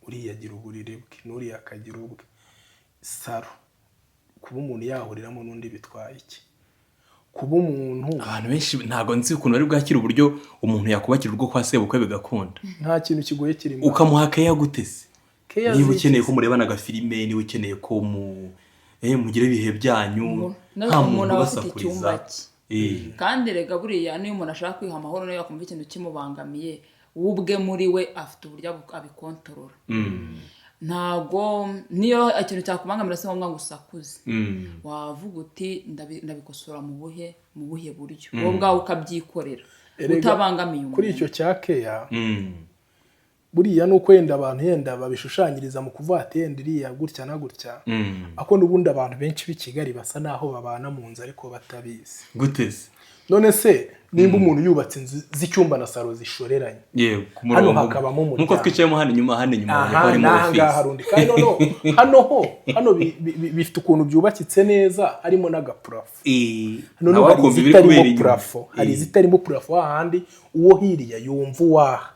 C: uriya agira uburiri bwe n'uriya akagira ubwe, saro, kuba umuntu yahuriramo n'undi bitwaye iki? Kuba umuntu"
A: Abantu benshi ntabwo nzi ukuntu bari bwakire uburyo umuntu yakubakira urugo kwa sebukwe bigakunda.
C: Nta kintu kigoye kirimo.
A: Ukamuha keya gute se?
C: Keya
A: Niba
C: z'iki
A: ukeneye
C: se?
A: ko murebana agafilime, niba ukeneye ko mu mugira ibihe byanyu, nta
B: umuntu
A: muntu
B: aba afite
A: ubasakuriza.
B: icyumba cye. Kandi rega buriya niyo umuntu ashaka kwiha amahoro, niyo yakumva ikintu kimubangamiye, we ubwe muri we afite uburyo abikontorora. Ntabwo niyo ikintu cyakubangamira si ngombwa ngo usakuze. Wavuga uti ndabikosora mu buhe buryo, wowe ubwawe ukabyikorera
C: Erega,
B: utabangamiye umuntu.
C: Kuri icyo cya keya, buriya ni uko yenda abantu yenda babishushanyiriza mu kuvuga ati yenda iriya gutya na gutya, ariko n'ubundi abantu benshi b'i Kigali basa n'aho babana mu nzu ariko batabizi.
A: Gute se?
C: None se Nimba umuntu yubatse inzu z'icyumba na salo zishoreranye,
A: Yego, ku
C: hano
A: murongo.
C: hakabamo umuryango.
A: Nk'uko twicayemo hano inyuma, hano inyuma
C: aha
A: harimo
C: n'aha ngaha
A: office.
C: hari undi. Kandi noneho hano ho hano bifite ukuntu byubakitse neza, harimo n'agaplafond. Noneho
A: Nawe
C: hari
A: wakumva ibiri
C: izitarimo
A: kubera inyuma.
C: plafond, hari izitarimo plafond, hahandi uwo hirya yumva uwaha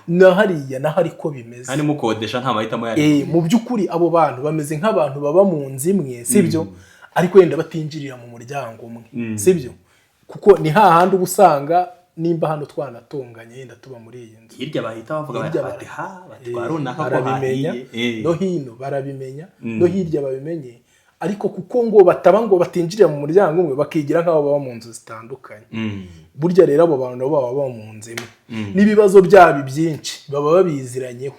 C: na hariya naho ariko bimeze.
A: Kandi mukodesha nta mahitamo yari.
C: Mu by'ukuri abo bantu bameze nk'abantu baba mu nzu imwe, sibyo? Ariko wenda batinjirira mu muryango umwe, sibyo? Kuko ni hahandi uba usanga nimba hano twanatonganye, yenda tuba muri iyi nzu,
A: Hirya bahita bavuga
C: hirya
A: bati ha bati kwa runaka ko
C: barabimenya,
A: hahiye.
C: No hino barabimenya, no hirya babimenye, ariko kuko ngo bataba ngo batinjirira mu muryango umwe, bakigira nk'aho baba mu nzu zitandukanye. Burya rero abo bantu nabo baba baba mu nzu imwe, n'ibibazo byabo byinshi baba babiziranyeho.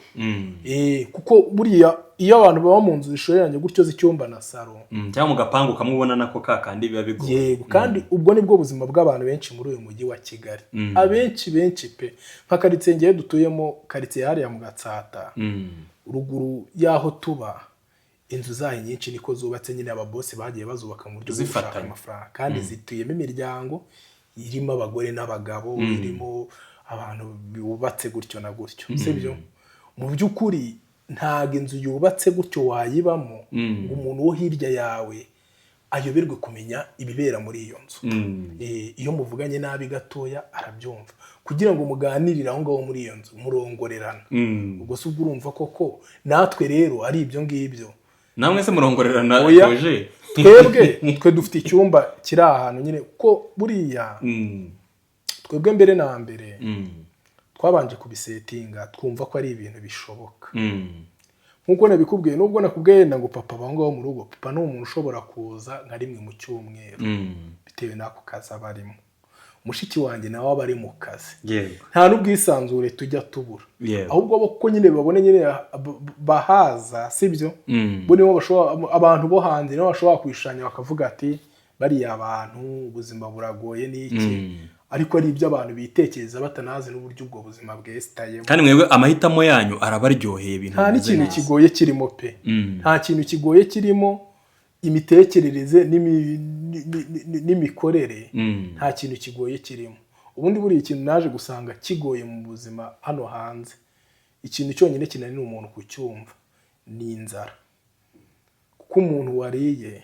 C: Kuko buriya iyo abantu baba mu nzu zishoreranye gutyo z'icyumba na salo,
A: Cyangwa mu gapangu kamwe ubona nako kakandi biba bigoye.
C: Yego, kandi ubwo nibwo buzima bw'abantu benshi muri uyu mujyi wa Kigali, abenshi benshi pe. Nka karitsiye ngewe dutuyemo, karitsiye hariya mu Gatsata, ruguru y'aho tuba, inzu zayo nyinshi niko zubatse nyine, ababosi bagiye bazubaka mu buryo bwo gushaka
A: Zifatanye.
C: amafaranga, kandi zituyemo imiryango irimo abagore n'abagabo, irimo abantu bubatse gutyo na gutyo, sibyo? Mu by'ukuri ntabwo inzu yubatse gutyo wayibamo ngo umuntu wo hirya yawe ayoberwe kumenya ibibera muri iyo nzu. Iyo muvuganye nabi gatoya arabyumva. Kugira ngo muganirire aho ngaho muri iyo nzu, murongorerana. Ubwo se ubwo urumva koko natwe rero ari ibyo ngibyo?
A: Namwe se murongorerana?
C: Oya.
A: Koje?
C: Twebwe twe dufite icyumba kiri ahantu nyine, kuko buriya twebwe mbere na mbere twabanje kubisetinga, twumva ko ari ibintu bishoboka. Nk'uko nabikubwiye, nubwo nakubwiye yenda ngo papa aho ngaho mu rugo, papa ni umuntu ushobora kuza nka rimwe mu cyumweru, bitewe n'ako kazi aba arimo. Mushiki wanjye nawe aba ari mu kazi. Nta n'ubwisanzure tujya tubura. Ahubwo bo kuko nyine babone nyine bahaza, sibyo? Bo nibo bashobora, abantu bo hanze nibo bashobora kwishushanya bakavuga ati bariya bantu ubuzima buragoye n'iki, ariko ari ibyo abantu bitekereza batanazi n'uburyo ubwo buzima bwesitayemo.
A: Kandi mwebwe amahitamo yanyu arabaryoheye, ibintu
C: Nta
A: bimeze
C: n'ikintu
A: neza.
C: kigoye kirimo pe. Nta kintu kigoye kirimo, imitekerereze n'imikorere, nta kintu kigoye kirimo. Ubundi buriya ikintu naje gusanga kigoye mu buzima hano hanze, ikintu cyonyine kinanira umuntu kucyumva ni inzara, kuko umuntu wariye,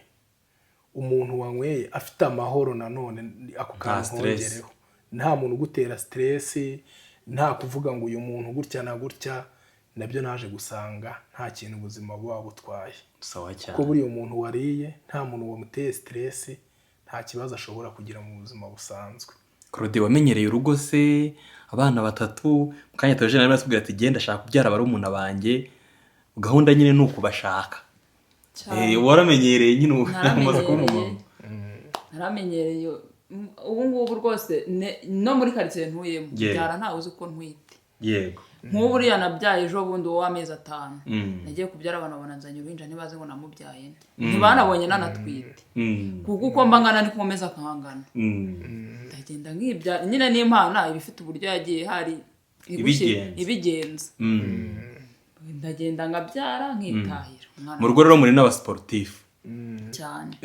C: umuntu wanyweye afite amahoro, nanone ako kantu
A: Stress.
C: nkongereho, nta muntu ugutera stress, nta kuvuga ngo uyu muntu gutya na gutya, nabyo naje gusanga nta kintu ubuzima buba butwaye.
A: Sawa cyane.
C: Kuko buriya umuntu wariye, nta muntu wamuteye stress, nta kibazo ashobora kugira mu buzima busanzwe.
A: Claude, wamenyereye urugo se, abana batatu? Mu kanya Theogene arimo aratubwira ati genda ashaka kubyara barumuna banjye, gahunda nyine ni ukubashaka.
B: Cyane.
A: Waramenyereye nyine ubu umaze kuba
B: Naramenyereye.
A: umumama.
B: Naramenyereye ubu ngubu rwose, no muri karitsiye ntuyemo, byara ntawe uzi ko ntwite. Nk'ubu uriya nabyaye ejo bundi, uwo w'amezi 5, nagiye kubyara abantu babona nzanye uruhinja, ntibazi ngo namubyaye nde, ntibanabonye nanatwite, kuko uko mba ngana niko nkomeza akahangana. Ndagenda nkibyara nyine, n'Imana iba ifite uburyo yagiye hari
A: Ibigenza.
B: ibigenza. Ndagenda nkabyara nkitahira umwana.
A: Mu rugo rero muri n'abasiporutifu?
B: Cyane.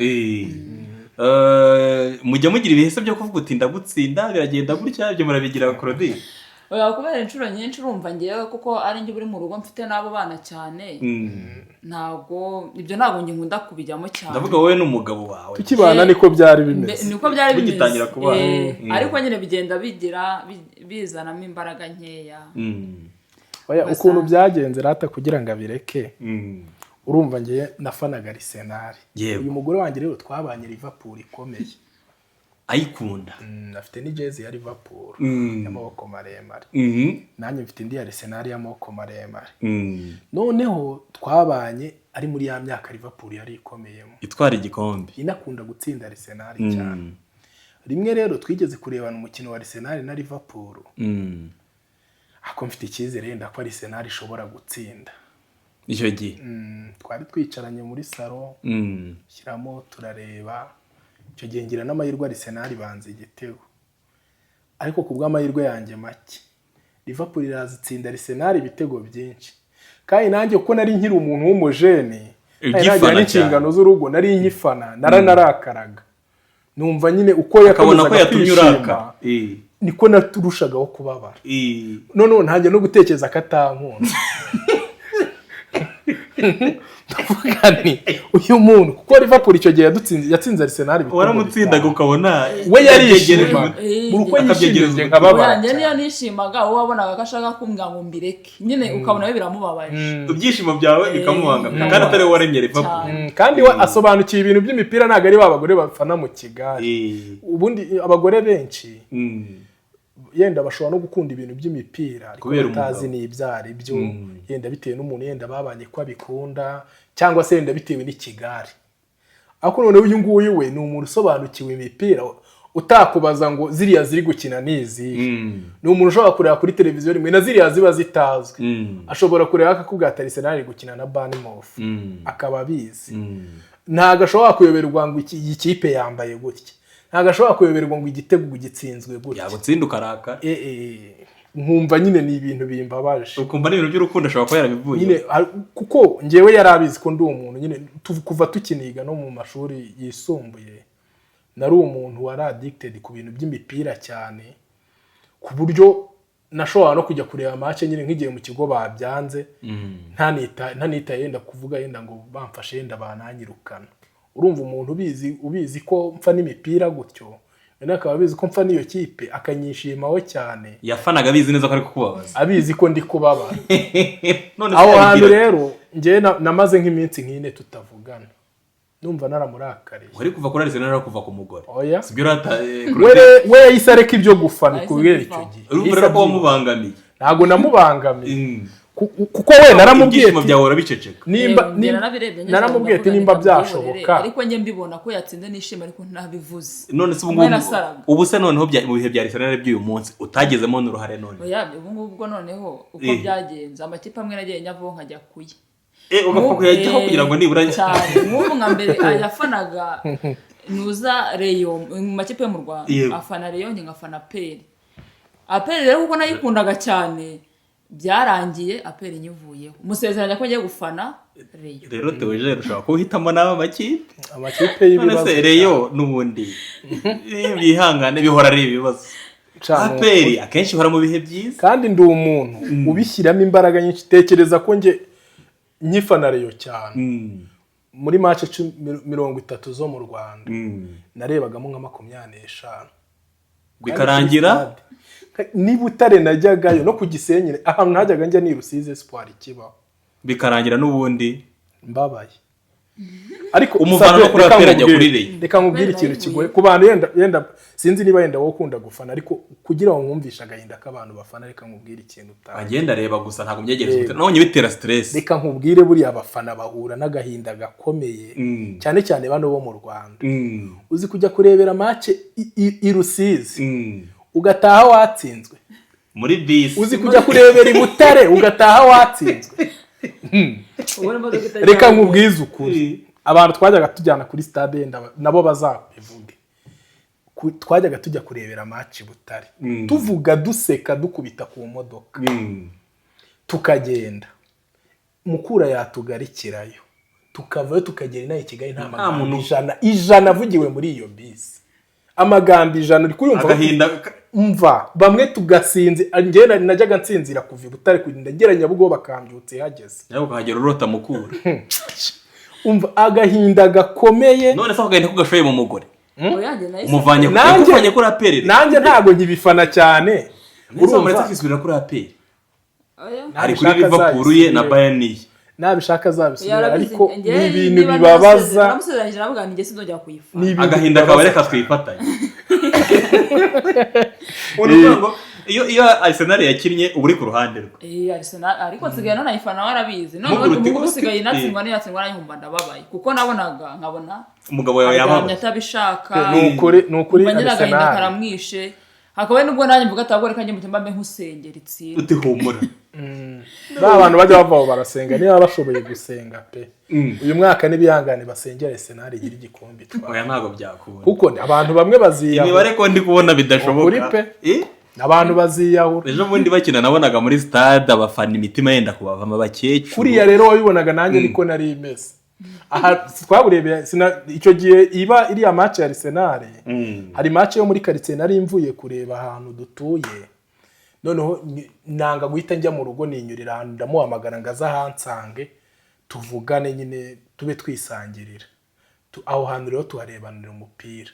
A: Mujya mugira ibihese byo kuvuga uti ndagutsinda, biragenda gutya? Ibyo murabigira, Claudine?
B: Oya, kubera inshuro nyinshi urumva ngewe kuko ari njye uri mu rugo, mfite n'abo bana cyane, ntabwo ibyo, ntabwo njye nkunda kubijyamo cyane.
A: Ndavuga wowe n'umugabo wawe.
C: Tukibana niko byari bimeze.
B: Niko byari bimeze.
A: Mugitangira kubana.
B: Ariko nyine bigenda bigira bizanamo imbaraga nkeya.
C: Oya,
B: Ugasanga-
C: ukuntu byagenze rata kugira ngo abireke, urumva ngewe nafanaga Arsenal. Uyu mugore wanjye rero twabanye Liverpool ikomeye.
A: Ayikunda.
C: Afite n'ijezi ya Liverpool y'amaboko maremare, nanjye mfite indi ya Arsenal y'amaboko maremare. Noneho twabanye ari muri ya myaka Liverpool yari ikomeyemo,
A: itwara igikombe,
C: inakunda gutsinda Arsenal cyane. Rimwe rero twigeze kurebana umukino wa Arsenal na Liverpool, ako mfite icyizere yenda ko Arsenal ishobora gutsinda.
A: Icyo gihe?
C: Twari twicaranye muri salo, shyiramo turareba. Icyo gihe ngira n'amahirwe, Arsenal ibanza igitego, ariko ku bw'amahirwe yanjye make Liverpool iraza itsinda Arsenal ibitego byinshi. Kandi nanjye kuko nari nkiri umuntu w'umujene, nari nagira
A: Ugifana
C: n'inshingano z'urugo, nari nkifana, naranarakaraga. Numva nyine uko
D: Akabona ko
C: yakomezaga
D: yatumye
C: kwishima,
D: uraka.
C: Niko naturushagaho kubabara. Noneho ntangiye no gutekereza ko atankunda. Ndavuga nti uyu muntu, kuko Liverpool icyo gihe yadutsinze, yatsinze Arsenal ibitego
D: Waramutsindaga
C: 5.
D: Ukabona
C: We yarishima.
B: Eh,
C: Buri uko yishimye
D: akabyegereza
C: njye
D: umutima.
C: nkababara
B: Oya, njye niyo
C: cyane.
B: nishimaga, wowe wabonaga ko ashaka kumbwira ngo mbireke nyine, ukabona we biramubabaje.
D: Ibyishimo byawe bikamubangamira kandi atari wowe waremye Liverpool.
B: Cyane.
C: Kandi we asobanukiwe ibintu by'imipira, ntabwo ari ba bagore bafana mu kigare. Ubundi abagore benshi yenda bashobora no gukunda ibintu by'imipira ariko
D: Kubera
C: batazi
D: umugabo.
C: ni ibyo ari byo, yenda bitewe n'umuntu yenda babanye ko abikunda, cyangwa se yenda bitewe n'ikigare. Ariko noneho uyu nguyu we ni umuntu usobanukiwe imipira, utakubaza ngo ziriya ziri gukina ni izihe. Ni umuntu ushobora kureba kuri televiziyo rimwe na ziriya ziba zitazwi, ashobora kureba akakubwira ati Arsenal iri gukina na Bournemouth, akaba abizi. Ntabwo ashobora kuyoberwa ngo iyi kipe yambaye gutya, ntabwo ashobora kuyoberwa ngo igitego gitsinzwe gutya.
D: Yagutsinda ukarakara.
C: Nkumva nyine ni ibintu bimbabaje.
D: Ukumva n'ibintu by'urukundo ashobora kuba yarabivuye.
C: Nyine kuko njyewe yari abizi ko ndi umuntu nyine kuva tukiniga no mu mashuri yisumbuye, nari umuntu wari addicted ku bintu by'imipira cyane, ku buryo nashobora no kujya kureba match nyine nk'igihe mu kigo babyanze, ntanita yenda kuvuga yenda ngo bamfashe yenda bananyirukana. Urumva umuntu ubizi ko mpfa n'imipira gutyo, noneho akaba abizi ko mpfa n'iyo kipe, akanyishimaho cyane.
D: Yafanaga abizi neza ko ari kukubabaza.
C: Abizi ko ndi kubabara.
D: None se
C: Aho hantu
D: yabigira?
C: rero njyewe namaze nk'iminsi nk'ine tutavugana, numva naramurakariye.
D: Wari kuva kuri Arsenal no kuva ku mugore?
C: Oya.
D: Sibyo rata?
C: We yahise areka ibyo gufana
B: Yahise
C: kubera icyo
B: abivaho.
C: gihe.
D: Urumva
C: Yahise
D: rero ko
C: abyimba.
D: wamubangamiye.
C: Ntabwo namubangamiye. Kuko we naramubwiye
D: Ibyishimo
C: ati
D: byawe urabiceceka.
C: Nimba
B: Njye narabirebye ngeze
C: naramubwiye ati
B: ndavuga
C: nimba
B: reka mbyihorere.
C: byashoboka.
B: Ariko njye mbibona ko yatsinze nishima, ariko ntabivuze.
D: None se ubu
B: Umwe
D: ngubu
B: nasaraga.
D: Ubu se noneho mu bihe bya Arsenal by'uyu munsi utagezemo n'uruhare none?
B: Oya, ubu ngubu bwo noneho uko byagenze, amakipe amwe nagiye nyavaho nkajya kuye.
D: Ugapfa kuyajyaho kugira ngo nibura
B: Cyane. Nk'ubu nka mbere yafanaga nuza Rayon mu makipe yo mu Rwanda, afana Rayon, njye nkafana APR. APR rero kuko nayikundaga cyane, byarangiye APR nyivuyeho, musezeranya ko ngiye gufana Rayon.
D: Rero Theogene, ushobora kuba uhitamo n'aba makipe.
C: Amakipe
D: None
C: y'ibibazo.
D: se Rayon n'ubundi bihangane, bihora ari ibibazo.
C: Cyane.
D: APR akenshi ihora mu bihe byiza.
C: Kandi ndi umuntu ubishyiramo imbaraga nyinshi. Tekereza ko njye nkifana Rayon cyane, muri match 30 zo mu Rwanda narebagamo nka 25.
D: Bikarangira.
C: Niba Butare najyagayo no ku Gisenyi, ahantu ntajyaga njya ni Rusizi Espoir ikibaho.
D: Bikarangira n'ubundi
C: Mbabaye ariko.
D: Umuvana
C: Sabe,
D: no kuri
C: reka
D: APR ajya kuri Rayon.
C: Reka nkubwire
B: Kubera
C: ikintu
B: nayivuye.
C: kigoye ku bantu yenda sinzi niba yenda wowe ukunda gufana, ariko kugira ngo nkumvishe agahinda k'abantu bafana, reka nkubwire ikintu utazi.
D: Agenda areba gusa, ntabwo byegereza umutima, nabonye bitera stress.
C: Reka nkubwire, buriya abafana bahura n'agahinda gakomeye, cyane cyane bano bo mu Rwanda. Uzi kujya kurebera match i Rusizi, ugataha watsinzwe?
D: Muri bisi.
C: Uzi kujya kurebera i Butare ugataha watsinzwe?
B: Ubona imodoka itajya.
C: Reka nkubwize ukuri, abantu twajyaga tujyana kuri stade yenda nabo bazabivuge. Twajyaga tujya kurebera match i Butare, tuvuga, duseka, dukubita ku modoka, tukagenda, Mukura yatugarikirayo, tukavayo tukagera inaha i Kigali nta magambo
D: Muntu-
C: 100 avugiwe muri iyo bisi. Amagambo 100, uri kuyumva?
D: Agahinda.
C: Mva bamwe tugasinzi, njyewe najyaga nsinzira kuva i Butare kugenda ngera Nyabugogo bakambyutsa ihageze.
D: Nawe ukahagera urota Mukura.
C: Umva agahinda gakomeye.
D: None se ako gahinda ko gashoye mu mugore?
B: Oya, njye nahise
D: Umuvanye
C: Nanjye
D: kuri APR.
C: Nanjye ntabwo nkibifana cyane.
D: Urumva
C: Urumva?
D: muretse akisubirira kuri APR.
B: Oya.
D: Ari kuri
C: Nabishaka
D: Liverpool ye na
C: azabisubire.
D: Bayern ye.
C: Nabishaka azabisubira,
B: Yarabizi,
C: ariko
B: njye
C: ni ibintu
B: niba
C: bibabaza.
B: naramusezeranyije, navuga ngo njye sinzongera kuyifana.
C: Ni ibintu
D: Agahinda kawe
C: bibabaza
D: reka
C: cyane.
D: twifatanye. Urumva ngo iyo Arsenal yakinnye uba uri ku ruhande rwe.
B: Eh, Arsenal, ariko nsigaye nanayifana, warabizi none.
D: Mugura
B: Ubu ngubu usigaye inatsindwa, niyatsindwa nayo ndababaye, kuko nabonaga nkabona
D: Umugabo wawe
B: aryamye
D: yababaye.
B: atabishaka.
C: Ni ukuri
B: Umva nyine agahinda
C: Arsenal
B: karamwishe, hakaba hari n'ubwo nanjye mvuga ati ahubwo reka njye mu cyumba mbe nkusengera itsinde.
D: Uti humura.
C: Ba bantu bajya bava aho barasenga, niba bashoboye gusenga pe, uyu mwaka n'ibihangane basengera Arsenal igira igikombe itwara.
D: Oya, ntabwo byakunda.
C: Kuko abantu bamwe baziyahura.
D: Imibare ko ndi kubona bidashoboka.
C: Ukuri pe. Abantu baziyahura.
D: Ejo bundi bakina nabonaga muri stade abafana imitima yenda kubavamo, abakecuru.
C: Kuriya rero wabibonaga, nanjye niko nari imeze. Aha twaburebeye icyo gihe iba iriya match ya Arsenal, hari match yo muri quartier nari mvuye kureba ahantu dutuye. Noneho nanga guhita njya mu rugo, ninyurira ahantu, ndamuhamagara ngo aze ahansange tuvugane nyine, tube twisangirira. Aho hantu rero tuharebanira umupira,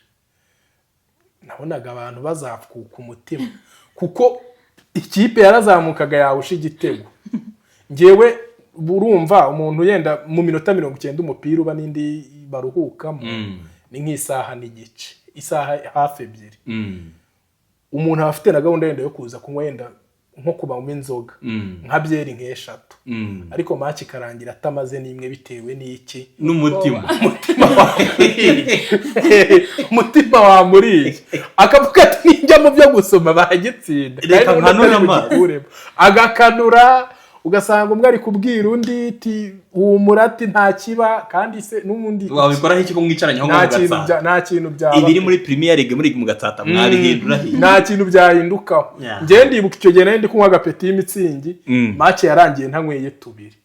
C: nabonaga abantu bazakuka umutima kuko ikipe yarazamukaga yawusha igitego. Ngewe urumva umuntu yenda mu minota 90 umupira uba n'indi baruhukamo ni nk'isaha n'igice, isaha hafi 2. Umuntu aba afite na gahunda yenda yo kuza kunywa, yenda nko kubanywa inzoga nka byeri nk'eshatu, ariko match ikarangira atamaze n'imwe. Bitewe n'iki?
D: N'umutima.
C: Umutima wamuriye, akavuga ati: "Ninjya mu byo gusoma baragitsinda."
D: Reka
C: Kandi n'undi
D: nkanure
C: atari
D: amaso.
C: bugikuremo. Agakanura, ugasanga umwe ari kubwira undi ati: "Humura," ati: "Nta kiba." Kandi se n'ubundi
D: Wabikoraho iki ko mwicaranye aho
C: nta
D: ngaho
C: kintu
D: Gatsata?
C: nta kintu byaba.
D: Ibiri muri Premier League muri mu Gatsata mwabihindura he?
C: Nta kintu byahindukaho. Njyewe ndibuka icyo gihe nari ndi kunywa agapeti y'Mutzig. Match yarangiye ntanyweye tubiri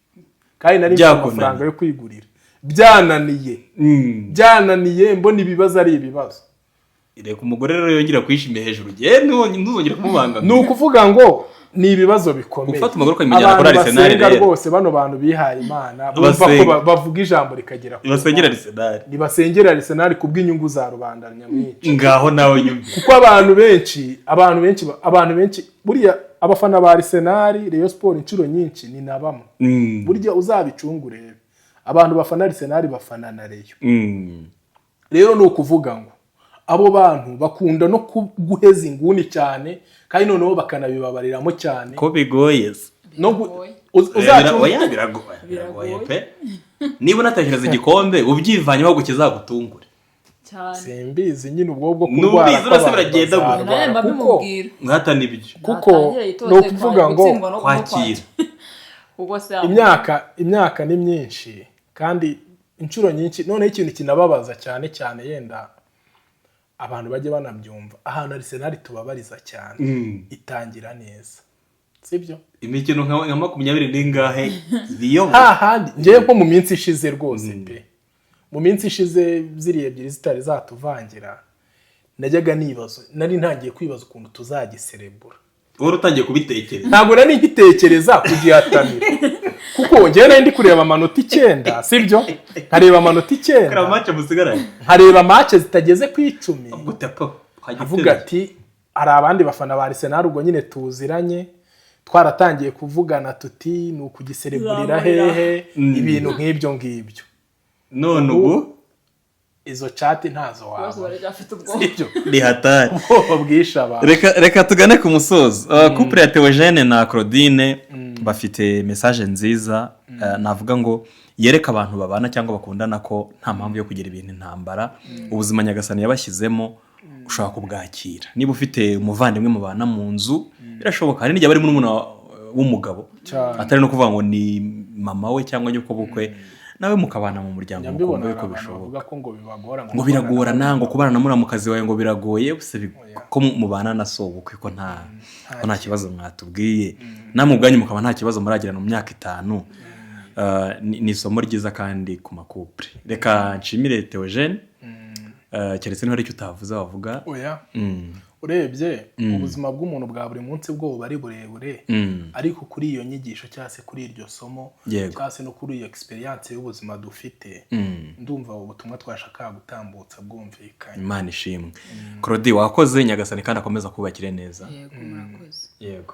C: kandi nari mfite
D: Byakunaniye.
C: amafaranga yo kwigurira. Byananiye, byananiye, mbona ibibazo ari ibibazo.
D: Reka umugore rero yongera kwishimira hejuru, ngewe ntuzongere kumubangamira.
C: Ni ukuvuga ngo ni ibibazo bikomeye.
D: Gufata umugore ukamujyana kuri
C: Abantu
D: Arsenal
C: basenga
D: rero.
C: rwose, bano bantu bihaye Imana bumva ko
D: Basenga.
C: bavuga ijambo rikagera ku
D: Basengera
C: Mana.
D: Arsenal.
C: Ntibasengera Arsenal kubw'inyungu za rubanda nyamwinshi.
D: Ngaho nawe nyumve.
C: Kuko abantu benshi buriya abafana ba Arsenal, Rayon Sport inshuro nyinshi ni na bamwe. Burya uzabicunga urebe, abantu bafana Arsenal bafana na Rayon. Rero ni ukuvuga ngo abo bantu bakunda no guheza inguni cyane, kandi noneho bakanabibabariramo cyane.
D: Ko bigoye se?
C: No
B: Biragoye.
D: Oya, biragoye, biragoye pe. Niba unatekereza igikombe ubyivanyemo ahubwo kizagutungure.
B: Cyane.
C: Simbizi nyine, ubwo bwo
D: Nubizi
C: kurwara
D: urase
C: kw'abantu
D: biragenda gute?
C: bazarwara.
B: Nawe mba
C: Kuko
B: mbimubwira.
D: Mwatana ibyo.
C: Kuko
B: Natangire yitoze
C: ni ukuvuga ngo
B: gutsindwa no
D: Kwakira.
B: Ubwo se
C: imyaka ni myinshi, kandi inshuro nyinshi noneho ikintu kinababaza cyane cyane, yenda abantu bajya banabyumva, ahantu Arsenal tubabariza cyane, itangira neza, sibyo?
D: Imikino nka 20 n'ingahe biyoboye.
C: Hahandi ngewe nko mu minsi ishize rwose pe, mu minsi ishize ziriya ebyiri zitari zatuvangira, najyaga nibaza, nari ntangiye kwibaza ukuntu tuzagiserebura.
D: Wari utangiye kubitekereza?
C: Ntabwo nari ngitekereza kugihatanira, kuko ngewe nari ndi kureba amanota 9, sibyo? Nkareba amanota 9,
D: Kariya match musigaranye,
C: nkareba match zitageze ku 10,
D: gute po?
C: Avuga ati hari abandi bafana ba Arsenal ubwo nyine tuziranye, twaratangiye kuvugana tuti: "Ni ukugisereburira
B: Zamurira.
C: hehe?" Ibintu nk'ibyo ngibyo.
D: None ubu
C: Izo chat ntazo
B: bose
C: wabona.
B: baracyafite ubwoba.
C: Sibyo?
A: Ni hatari.
C: Ubwoba bwishe abantu.
A: Reka tugane ku musozo. Couple ya Theogene na Claudine bafite message nziza, navuga ngo yereka abantu babana cyangwa bakundana ko nta mpamvu yo kugira ibintu intambara. Ubuzima Nyagasani yabashyizemo ushobora kubwakira. Niba ufite umuvandimwe mubana mu nzu, birashoboka. Hari n'igihe bari murumuna w'umugabo,
C: Cyane.
A: atari no kuvuga ngo ni mama we cyangwa nyoko bukwe, nawe mukabana mu muryango,
C: Njya mbibona,
A: mukumva
C: hari
A: yuko
C: abantu
A: bishoboka.
C: bavuga ko ngo bibagora.
A: Ngo biragorana, ngo kubana na muramukazi wawe ngo biragoye. Buse ko mubana na so ubukwe, ko nta kibazo mwatubwiye, namwe ubwanyu mukaba nta kibazo muragirana mu myaka 5. Ni isomo ryiza kandi ku ma couple. Reka nshimire Theogene. Keretse niba hari icyo utavuze wavuga.
C: Oya. Urebye ubuzima bw'umuntu bwa buri munsi bwo buba ari burebure, ariko kuri iyo nyigisho cyangwa se kuri iryo somo cyangwa se no kuri iyo experience y'ubuzima dufite, ndumva ubu butumwa twashakaga gutambutsa bwumvikanye.
A: Imana ishimwe. Claudie, wakoze. Nyagasani kandi akomeza kubakire neza.
B: Yego, murakoze.
A: Yego.